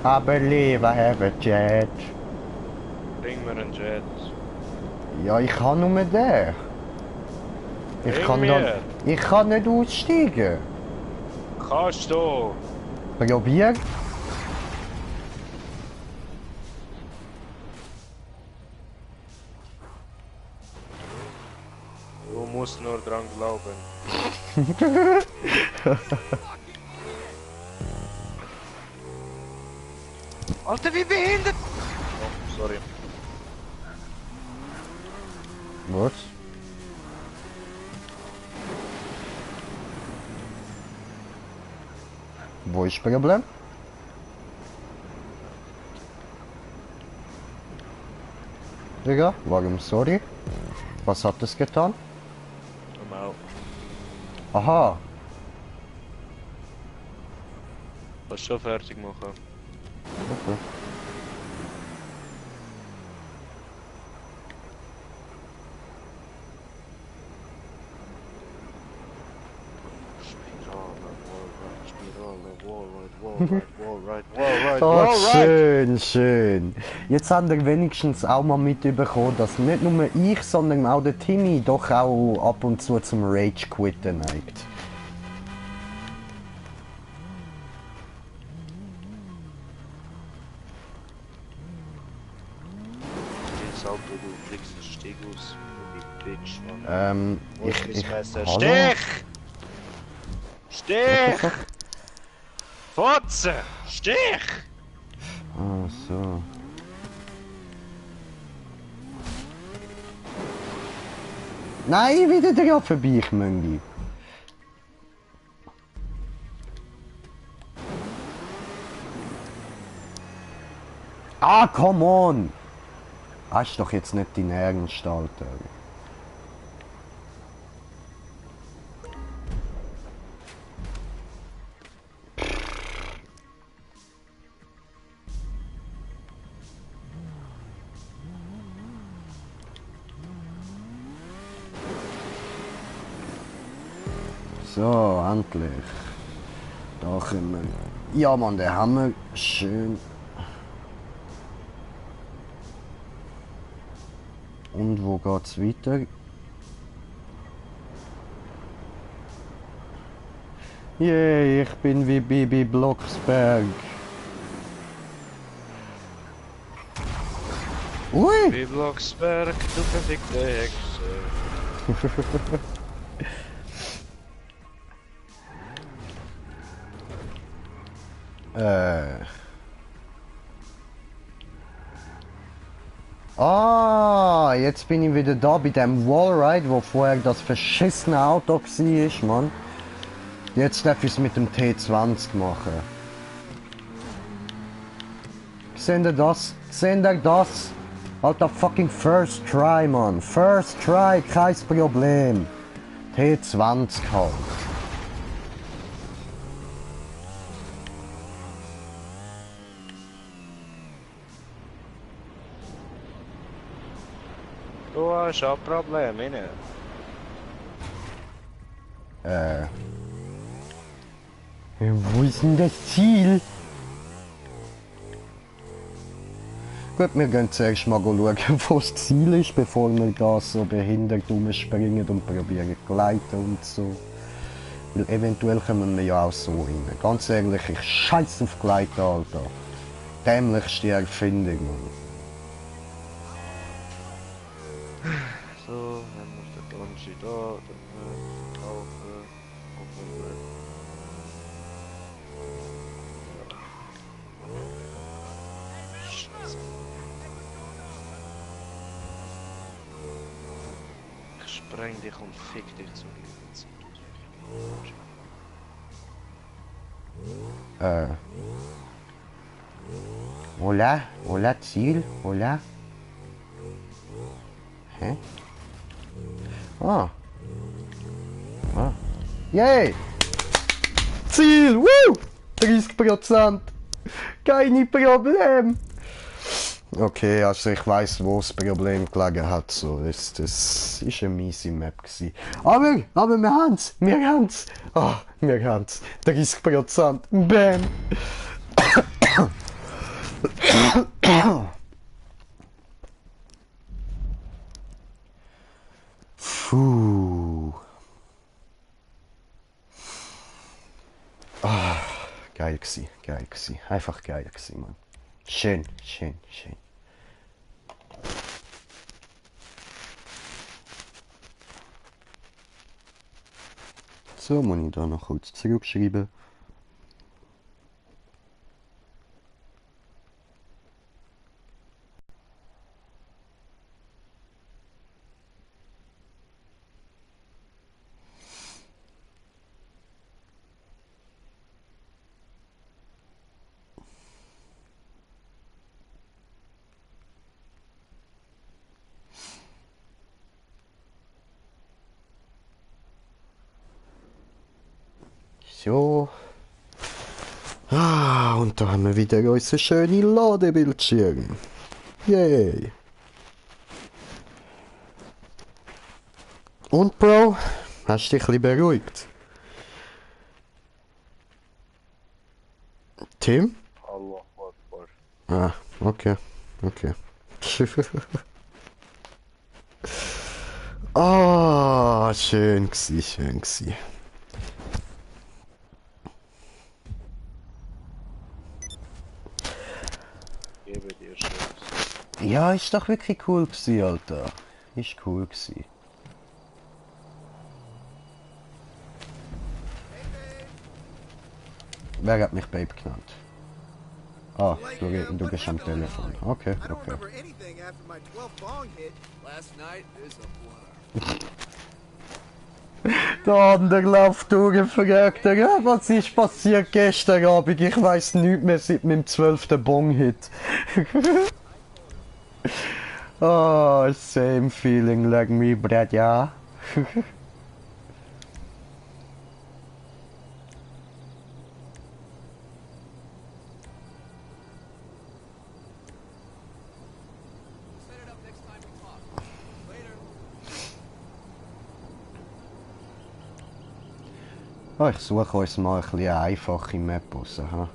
S2: I believe I have a jet.
S1: Bring mir einen Jet.
S2: Ja, ich kann nur den. Ich kann nicht aussteigen.
S1: Kannst du?
S2: Probier.
S1: Du musst nur dran glauben. Alter, wie behindert! Oh, sorry.
S2: Was? Wo ist das Problem? Digga, warum sorry? Was hat das getan?
S1: Normal.
S2: Aha.
S1: Kannst schon fertig machen.
S2: Okay. Oh, schön, schön. Jetzt haben wir wenigstens auch mal mitbekommen, dass nicht nur ich, sondern auch der Timmy doch auch ab und zu zum Rage-Quitten neigt.
S1: Salto, du kriegst einen Steg aus. Die Bitch, Mann.
S2: Hallo?
S1: Stich! Stich! Fotze! Stich!
S2: Ah, so. Nein, wieder der vorbei, ich Möngi. Ah, come on! Hast doch jetzt nicht deinen Ernst, Alter. So, endlich. Da können wir. Ja, Mann, der Hammer. Schön. Und wo geht's weiter? Yay, ich bin wie Bibi Blocksberg. Ui!
S1: Wie Blocksberg, du verfickte Hexe.
S2: Ah, jetzt bin ich wieder da bei dem Wallride, wo vorher das verschissene Auto war, Mann. Jetzt darf ich es mit dem T20 machen. Seht ihr das? Seht ihr das? Alter fucking first try, Mann. First try, kein Problem. T20 halt.
S1: Du hast auch Probleme, ne?
S2: Wo ist denn das Ziel? Gut, wir gehen zuerst mal schauen, wo das Ziel ist, bevor wir da so behindert rumspringen und probieren zu gleiten und so. Weil eventuell kommen wir ja auch so rein. Ganz ehrlich, ich scheiß auf Gleiten, Alter. Dämlichste Erfindung, Mann.
S1: So, dann muss der Bungee da, dann kaufen, Scheiße. Ich spreng dich und fick dich zu
S2: Hola, hola, Ziel, hola. Hä? Ah. Ah. Yay! Ziel, woo! 30%! Keine Problem! Okay, also ich weiß, wo das Problem gelegen hat. So, das ist eine miese Map gewesen. Aber wir haben's! Wir haben's! Ah, wir haben's! 30%! Bam! Puh. Ah, geil gsi, geil gsi. Einfach geil gsi, Mann. Schön, schön, schön. So, muss ich da noch kurz zurückschreiben. So. Ah, und da haben wir wieder unseren schönen Ladebildschirm. Yay. Und Bro, hast du dich ein bisschen beruhigt? Tim?
S1: Allah Akbar.
S2: Ah, okay, okay. Ah, schön gsi, schön gsi.
S1: Gebe dir Schutz.
S2: Ja, ist doch wirklich cool gsi, Alter. Ist cool gsi. Wer hat mich Babe genannt? Ah, du bist am Telefon. Okay, okay. Der andere läuft durch und fragt, ja, was ist passiert gestern Abend? Ich weiss nichts mehr seit meinem 12. Bong-Hit. Oh, same feeling like me, Brad, ja. Oh, ich suche uns mal ein bisschen eine einfache Map raus. Ha?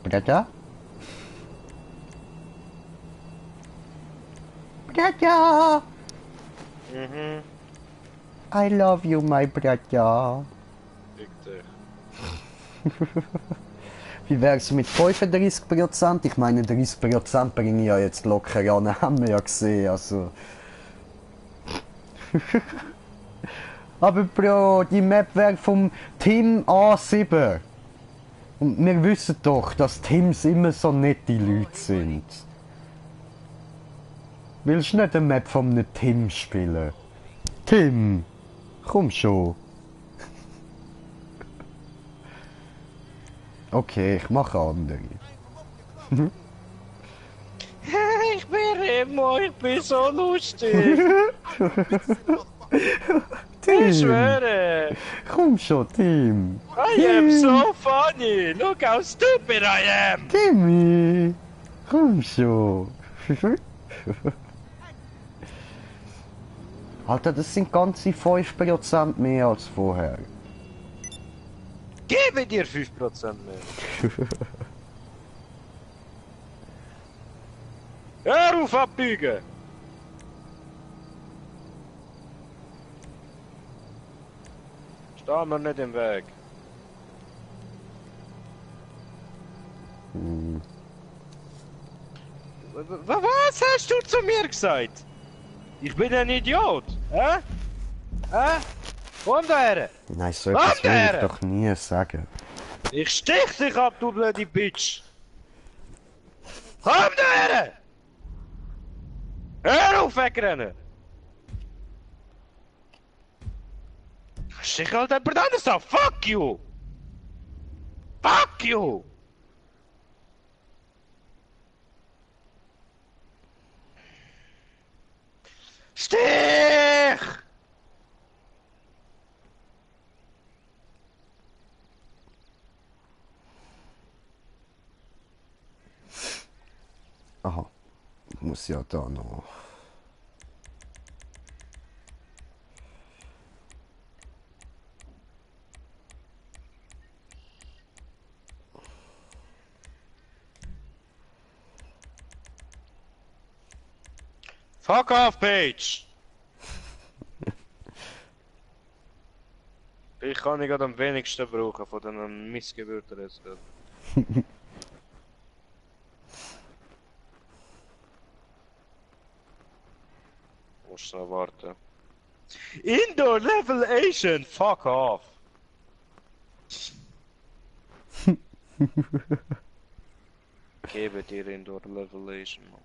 S2: Breda? Breda!
S1: Mhm.
S2: I love you, my Breda.
S1: Fick dich.
S2: Wie wär's mit 35%? Ich meine, 30% bringe ich ja jetzt locker an, haben wir ja gesehen, also. Aber Bro, die Map wäre vom Team A7. Und wir wissen doch, dass Teams immer so nette Leute sind. Willst du nicht eine Map von einem Team spielen? Tim, komm schon. Okay, ich mache andere.
S1: Ich bin Remo, ich bin so lustig.
S2: Tim,
S1: Ich schwöre.
S2: komm schon, Tim.
S1: I am so funny. Look how stupid I am.
S2: Timmy, komm schon. Alter, das sind ganze 5% mehr als vorher.
S1: Gebe dir 5% mehr. Hör auf abbiegen. Steh mir nicht im Weg. Was hast du zu mir gesagt? Ich bin ein Idiot. Hä? Hä? Komm daher.
S2: Nein, so etwas will ich doch nie sagen.
S1: Ich stich dich ab, du blöde Bitch. Komm daher. Hör auf wegrennen. Stich halt jemand anders ab. Fuck you. Fuck you. Stich!
S2: Aha, ich muss ja da noch.
S1: Fuck off, Page! Ich kann ich gerade am wenigsten brauchen von den Missgebürten jetzt. Musst du noch warten. Indoor Level Asian! Fuck off! Gebe dir Indoor Level Asian, man.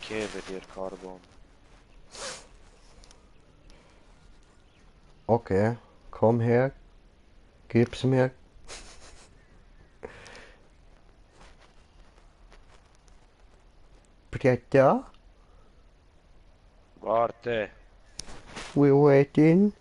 S1: Gebe dir Carbon.
S2: Okay, komm her. Gib's mir. Britta,
S1: Warte.
S2: we're waiting.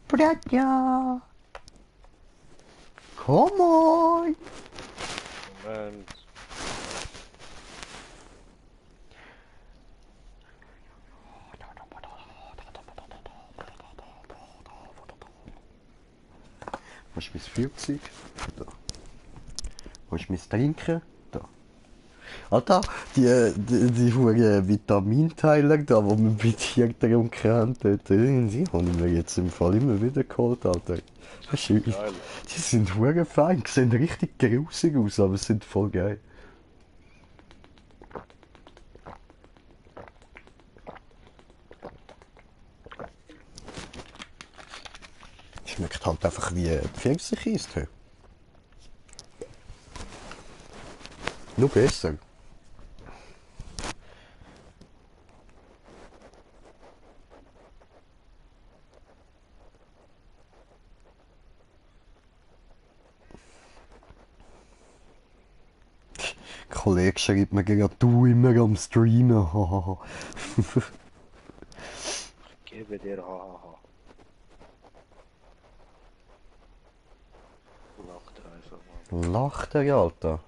S2: Britta, come on.
S1: Moment.
S2: Wo ist mein Flugzeug? Da. Wo ist mein Trinken? Da. Alter, die hohen Vitaminteile da, die wir bei Tieren getrunken haben, die habe ich mir jetzt im Fall immer wieder geholt, Alter. Weißt du,
S1: Geil.
S2: die sind hure fein, die sehen richtig grusig aus, aber sind voll geil. Schmeckt halt einfach wie Pfirsicheistee. Nur besser. Ein Kollege schreibt mir gerade, du immer am Streamen. Hahaha.
S1: bei dir, hahaha. Lacht er einfach mal.
S2: Lacht er, Alter.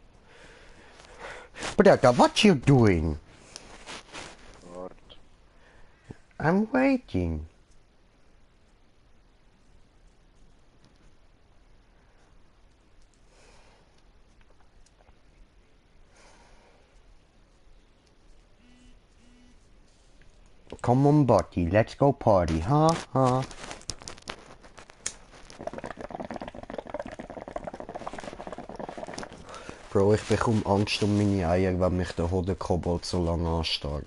S2: Brother, what you doing?
S1: Wart.
S2: I'm waiting. Come on, buddy, let's go party, ha, ha. Bro, ich bekomme Angst um meine Eier, wenn mich der Hodenkobold so lange anstarrt.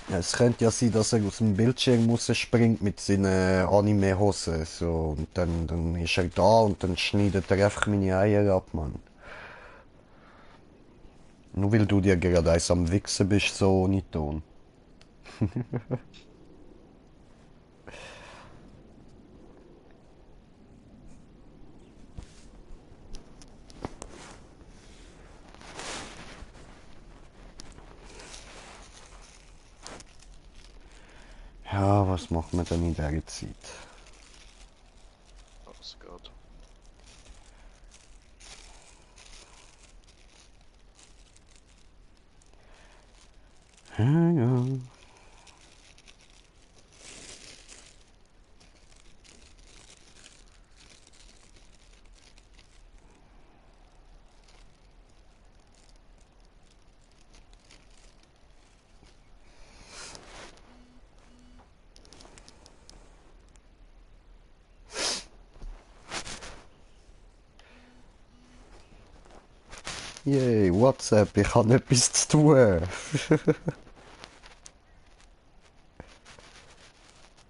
S2: Es könnte ja sein, dass er aus dem Bildschirm rausspringt mit seinen Anime-Hosen. So, und dann ist er da und dann schneidet er einfach meine Eier ab, Mann. Nur weil du dir gerade eins am Wichsen bist, so ohne Ton. Ja, was macht man denn in dieser Zeit?
S1: Was geht?
S2: Ja, ja. Yay, WhatsApp, ich habe etwas zu tun.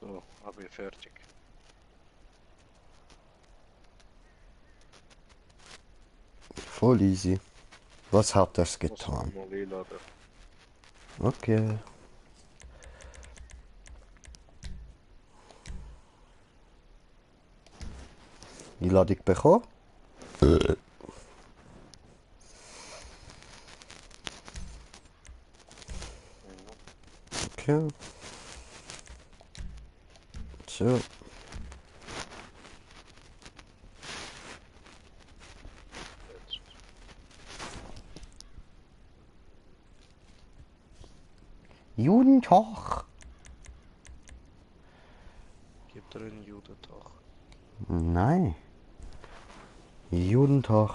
S1: So, hab ich fertig.
S2: Voll easy. Was hat das
S1: Muss
S2: getan?
S1: mal einladen.
S2: Okay. Einladung bekommen? Okay. So.
S1: Jetzt.
S2: Guten Tag.
S1: Gibt er einen Judentag?
S2: Nein. Guten Tag.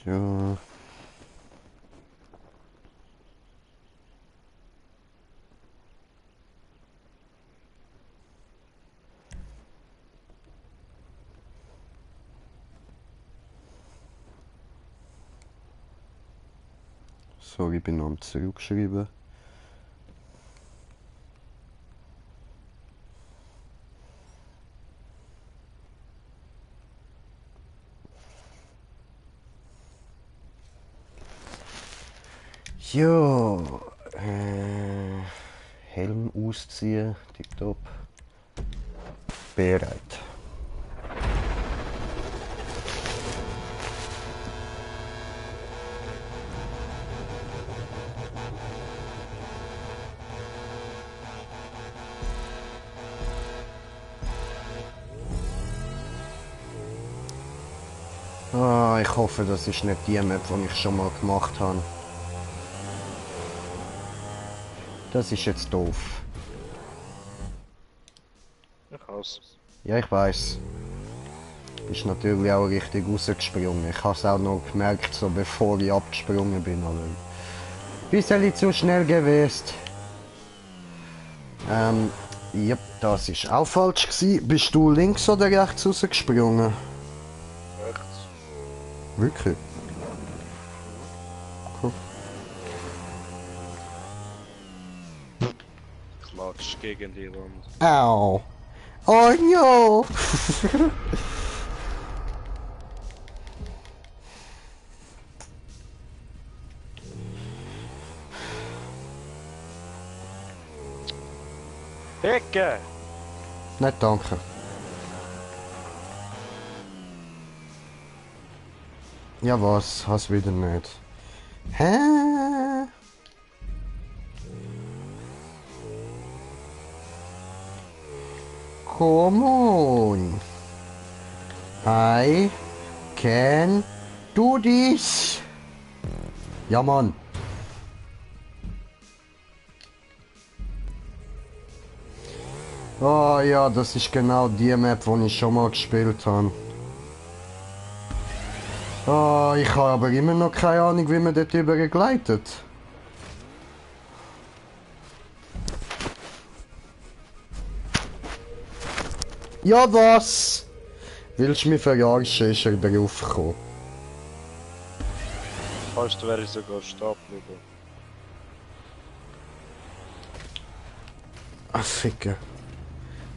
S2: So. Sorry, ich bin noch am Zurückschreiben. Ja, Helm ausziehen, tipptopp. Bereit. Ah, ich hoffe, das ist nicht die Map, die ich schon mal gemacht habe. Das ist jetzt doof.
S1: Ich hasse.
S2: Ja, ich weiß. Ist natürlich auch richtig rausgesprungen. Ich habe es auch noch gemerkt, so bevor ich abgesprungen bin. Aber ein bisschen zu schnell gewesen. Ja, das ist auch falsch gewesen. Bist du links oder rechts rausgesprungen?
S1: Rechts.
S2: Wirklich? Cool.
S1: Klatsch gegen die Wand.
S2: Au! Oh no!
S1: Ecke!
S2: Nicht danke. Ja was, hast wieder nicht. Hä? Come on. I can do this. Ja Mann. Oh ja, das ist genau die Map, die ich schon mal gespielt habe. Oh, ich habe aber immer noch keine Ahnung, wie man dort übergleitet. Ja was? Willst du mich verarschen, ist er drauf gekommen.
S1: Fast wäre ich sogar stehen geblieben.
S2: Ah, Ficken.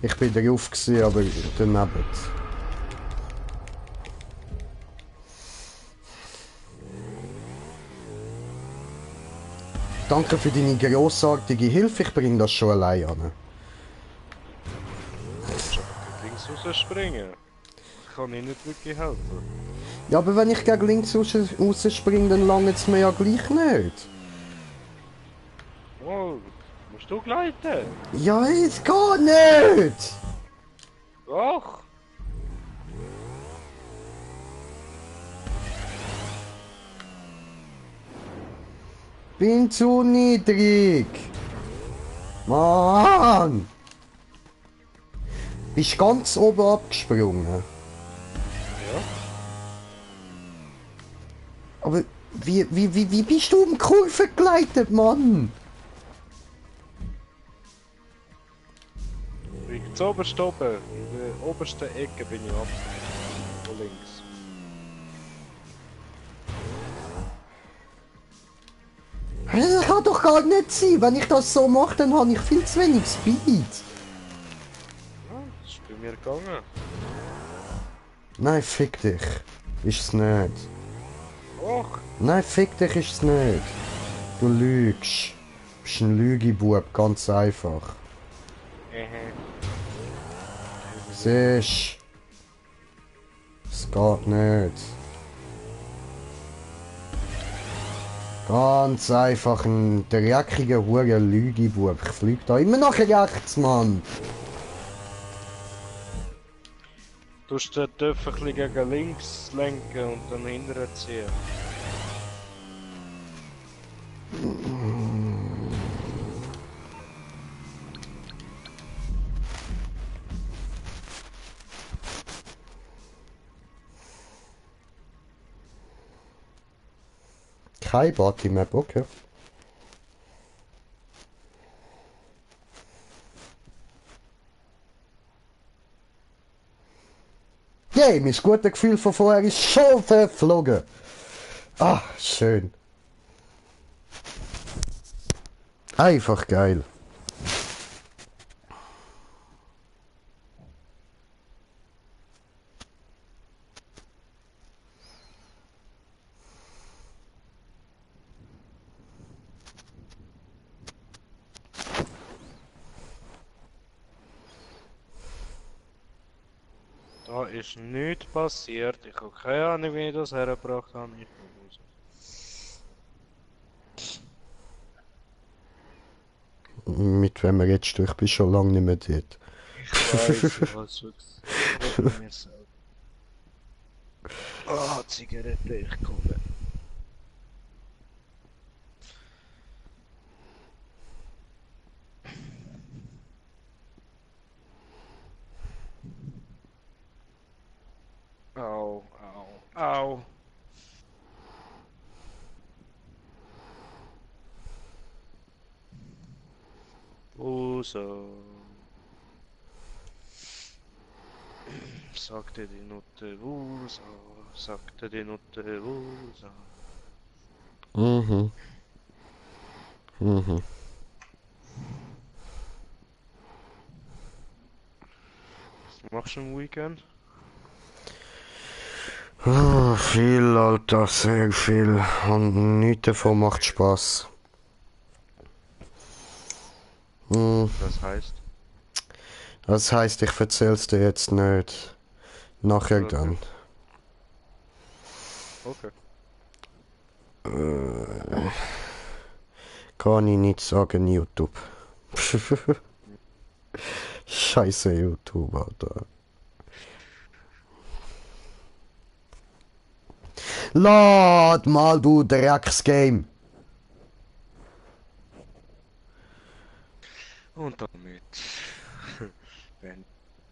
S2: Ich bin drauf gewesen, aber daneben. Danke für deine grossartige Hilfe, ich bringe das schon allein an.
S1: Links raus springen. Kann ich nicht wirklich helfen.
S2: Ja, aber wenn ich gegen links rausspringe, dann langt es mir ja gleich nicht.
S1: Oh, musst du gleiten?
S2: Ja, es geht nicht!
S1: Ach!
S2: Bin zu niedrig! Mann! Bist ganz oben abgesprungen.
S1: Ja?
S2: Aber wie bist du um die Kurve geleitet, Mann?
S1: Ich bin oberst oben. In der obersten Ecke bin ich ab. Von links.
S2: Das kann doch gar nicht sein. Wenn ich das so mache, dann habe ich viel zu wenig Speed.
S1: Ja, das ist bei mir gegangen.
S2: Nein, fick dich. Ist es nicht.
S1: Och!
S2: Nein, fick dich ist es nicht. Du lügst. Du bist ein Lügibub, ganz einfach. Siehst. Es geht nicht. Ganz einfach ein dreckiger Hure Lügibub. Ich flieg da immer nach rechts, Mann.
S1: Du musst den Töpf ein bisschen gegen links lenken und dann hinterher ziehen.
S2: Kein Party-Map, okay. Yay, mein gutes Gefühl von vorher ist schon verflogen. Ah, schön. Einfach geil.
S1: Da ist nichts passiert. Ich habe keine Ahnung, wie ich das hergebracht habe. Ich bin raus.
S2: Mit wem redest du? Ich bin schon lange nicht mehr dort.
S1: Ich weiß, ich habe schon gesagt. Mir selber. Ah, Zigarette, ich komme. Au, au, au. Uso. Sagte die Nutte Uso, sagte die Nutte Uso.
S2: Mhm. Mhm.
S1: Machst du ein Weekend?
S2: Oh, viel, Alter, sehr viel. Und nichts davon macht Spaß.
S1: Das heißt?
S2: Das heißt, ich erzähl's dir jetzt nicht. Nachher
S1: Okay.
S2: dann.
S1: Okay.
S2: Kann ich nicht sagen, YouTube. Scheiße YouTube, Alter. Lad mal, du Drecksgame.
S1: Und damit beenden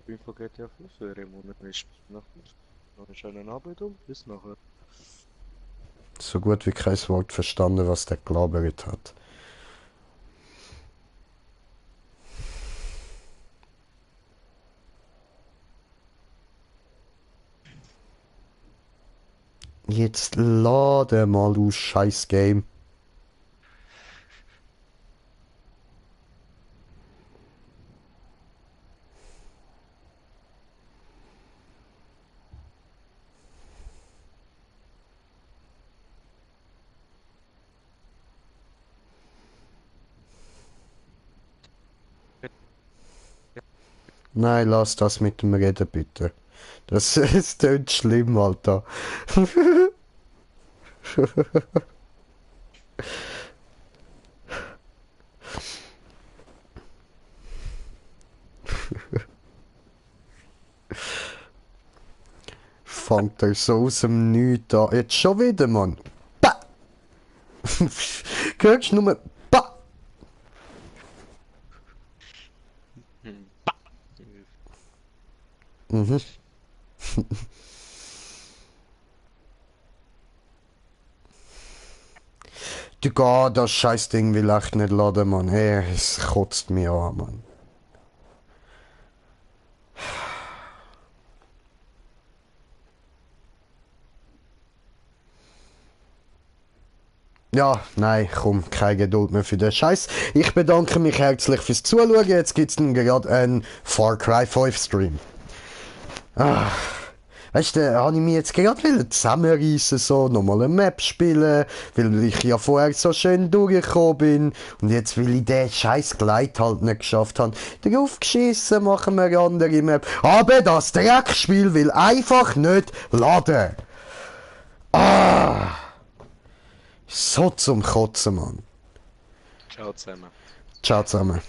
S1: wir von GTA 5 für den Monat nicht noch einen schönen Abend und bis nachher.
S2: So gut wie kein Wort verstanden, was der gelabert hat. Jetzt lade mal, du scheiß Game. Nein, lass das mit dem Reden bitte. Das ist tönt schlimm, Alter. Fangt er so aus dem Nichts an. Jetzt schon wieder, Mann. Bah! Hörst du nur... Bah!
S1: Bah!
S2: Mhm. Du geh, das Scheißding will echt nicht laden, Mann. Ey, es kotzt mich an, Mann. Ja, nein, komm, keine Geduld mehr für den Scheiß. Ich bedanke mich herzlich fürs Zuschauen. Jetzt gibt's dann gerade einen Far Cry 5 Stream. Ah, weißt du, habe ich mich jetzt gerade zusammenreissen, so, nochmal eine Map spielen, weil ich ja vorher so schön durchgekommen bin. Und jetzt, weil ich den scheiß Gleit halt nicht geschafft habe, drauf geschissen, machen wir eine andere Map. Aber das Dreckspiel will einfach nicht laden. Ah, so zum Kotzen, Mann.
S1: Ciao zusammen.
S2: Ciao zusammen.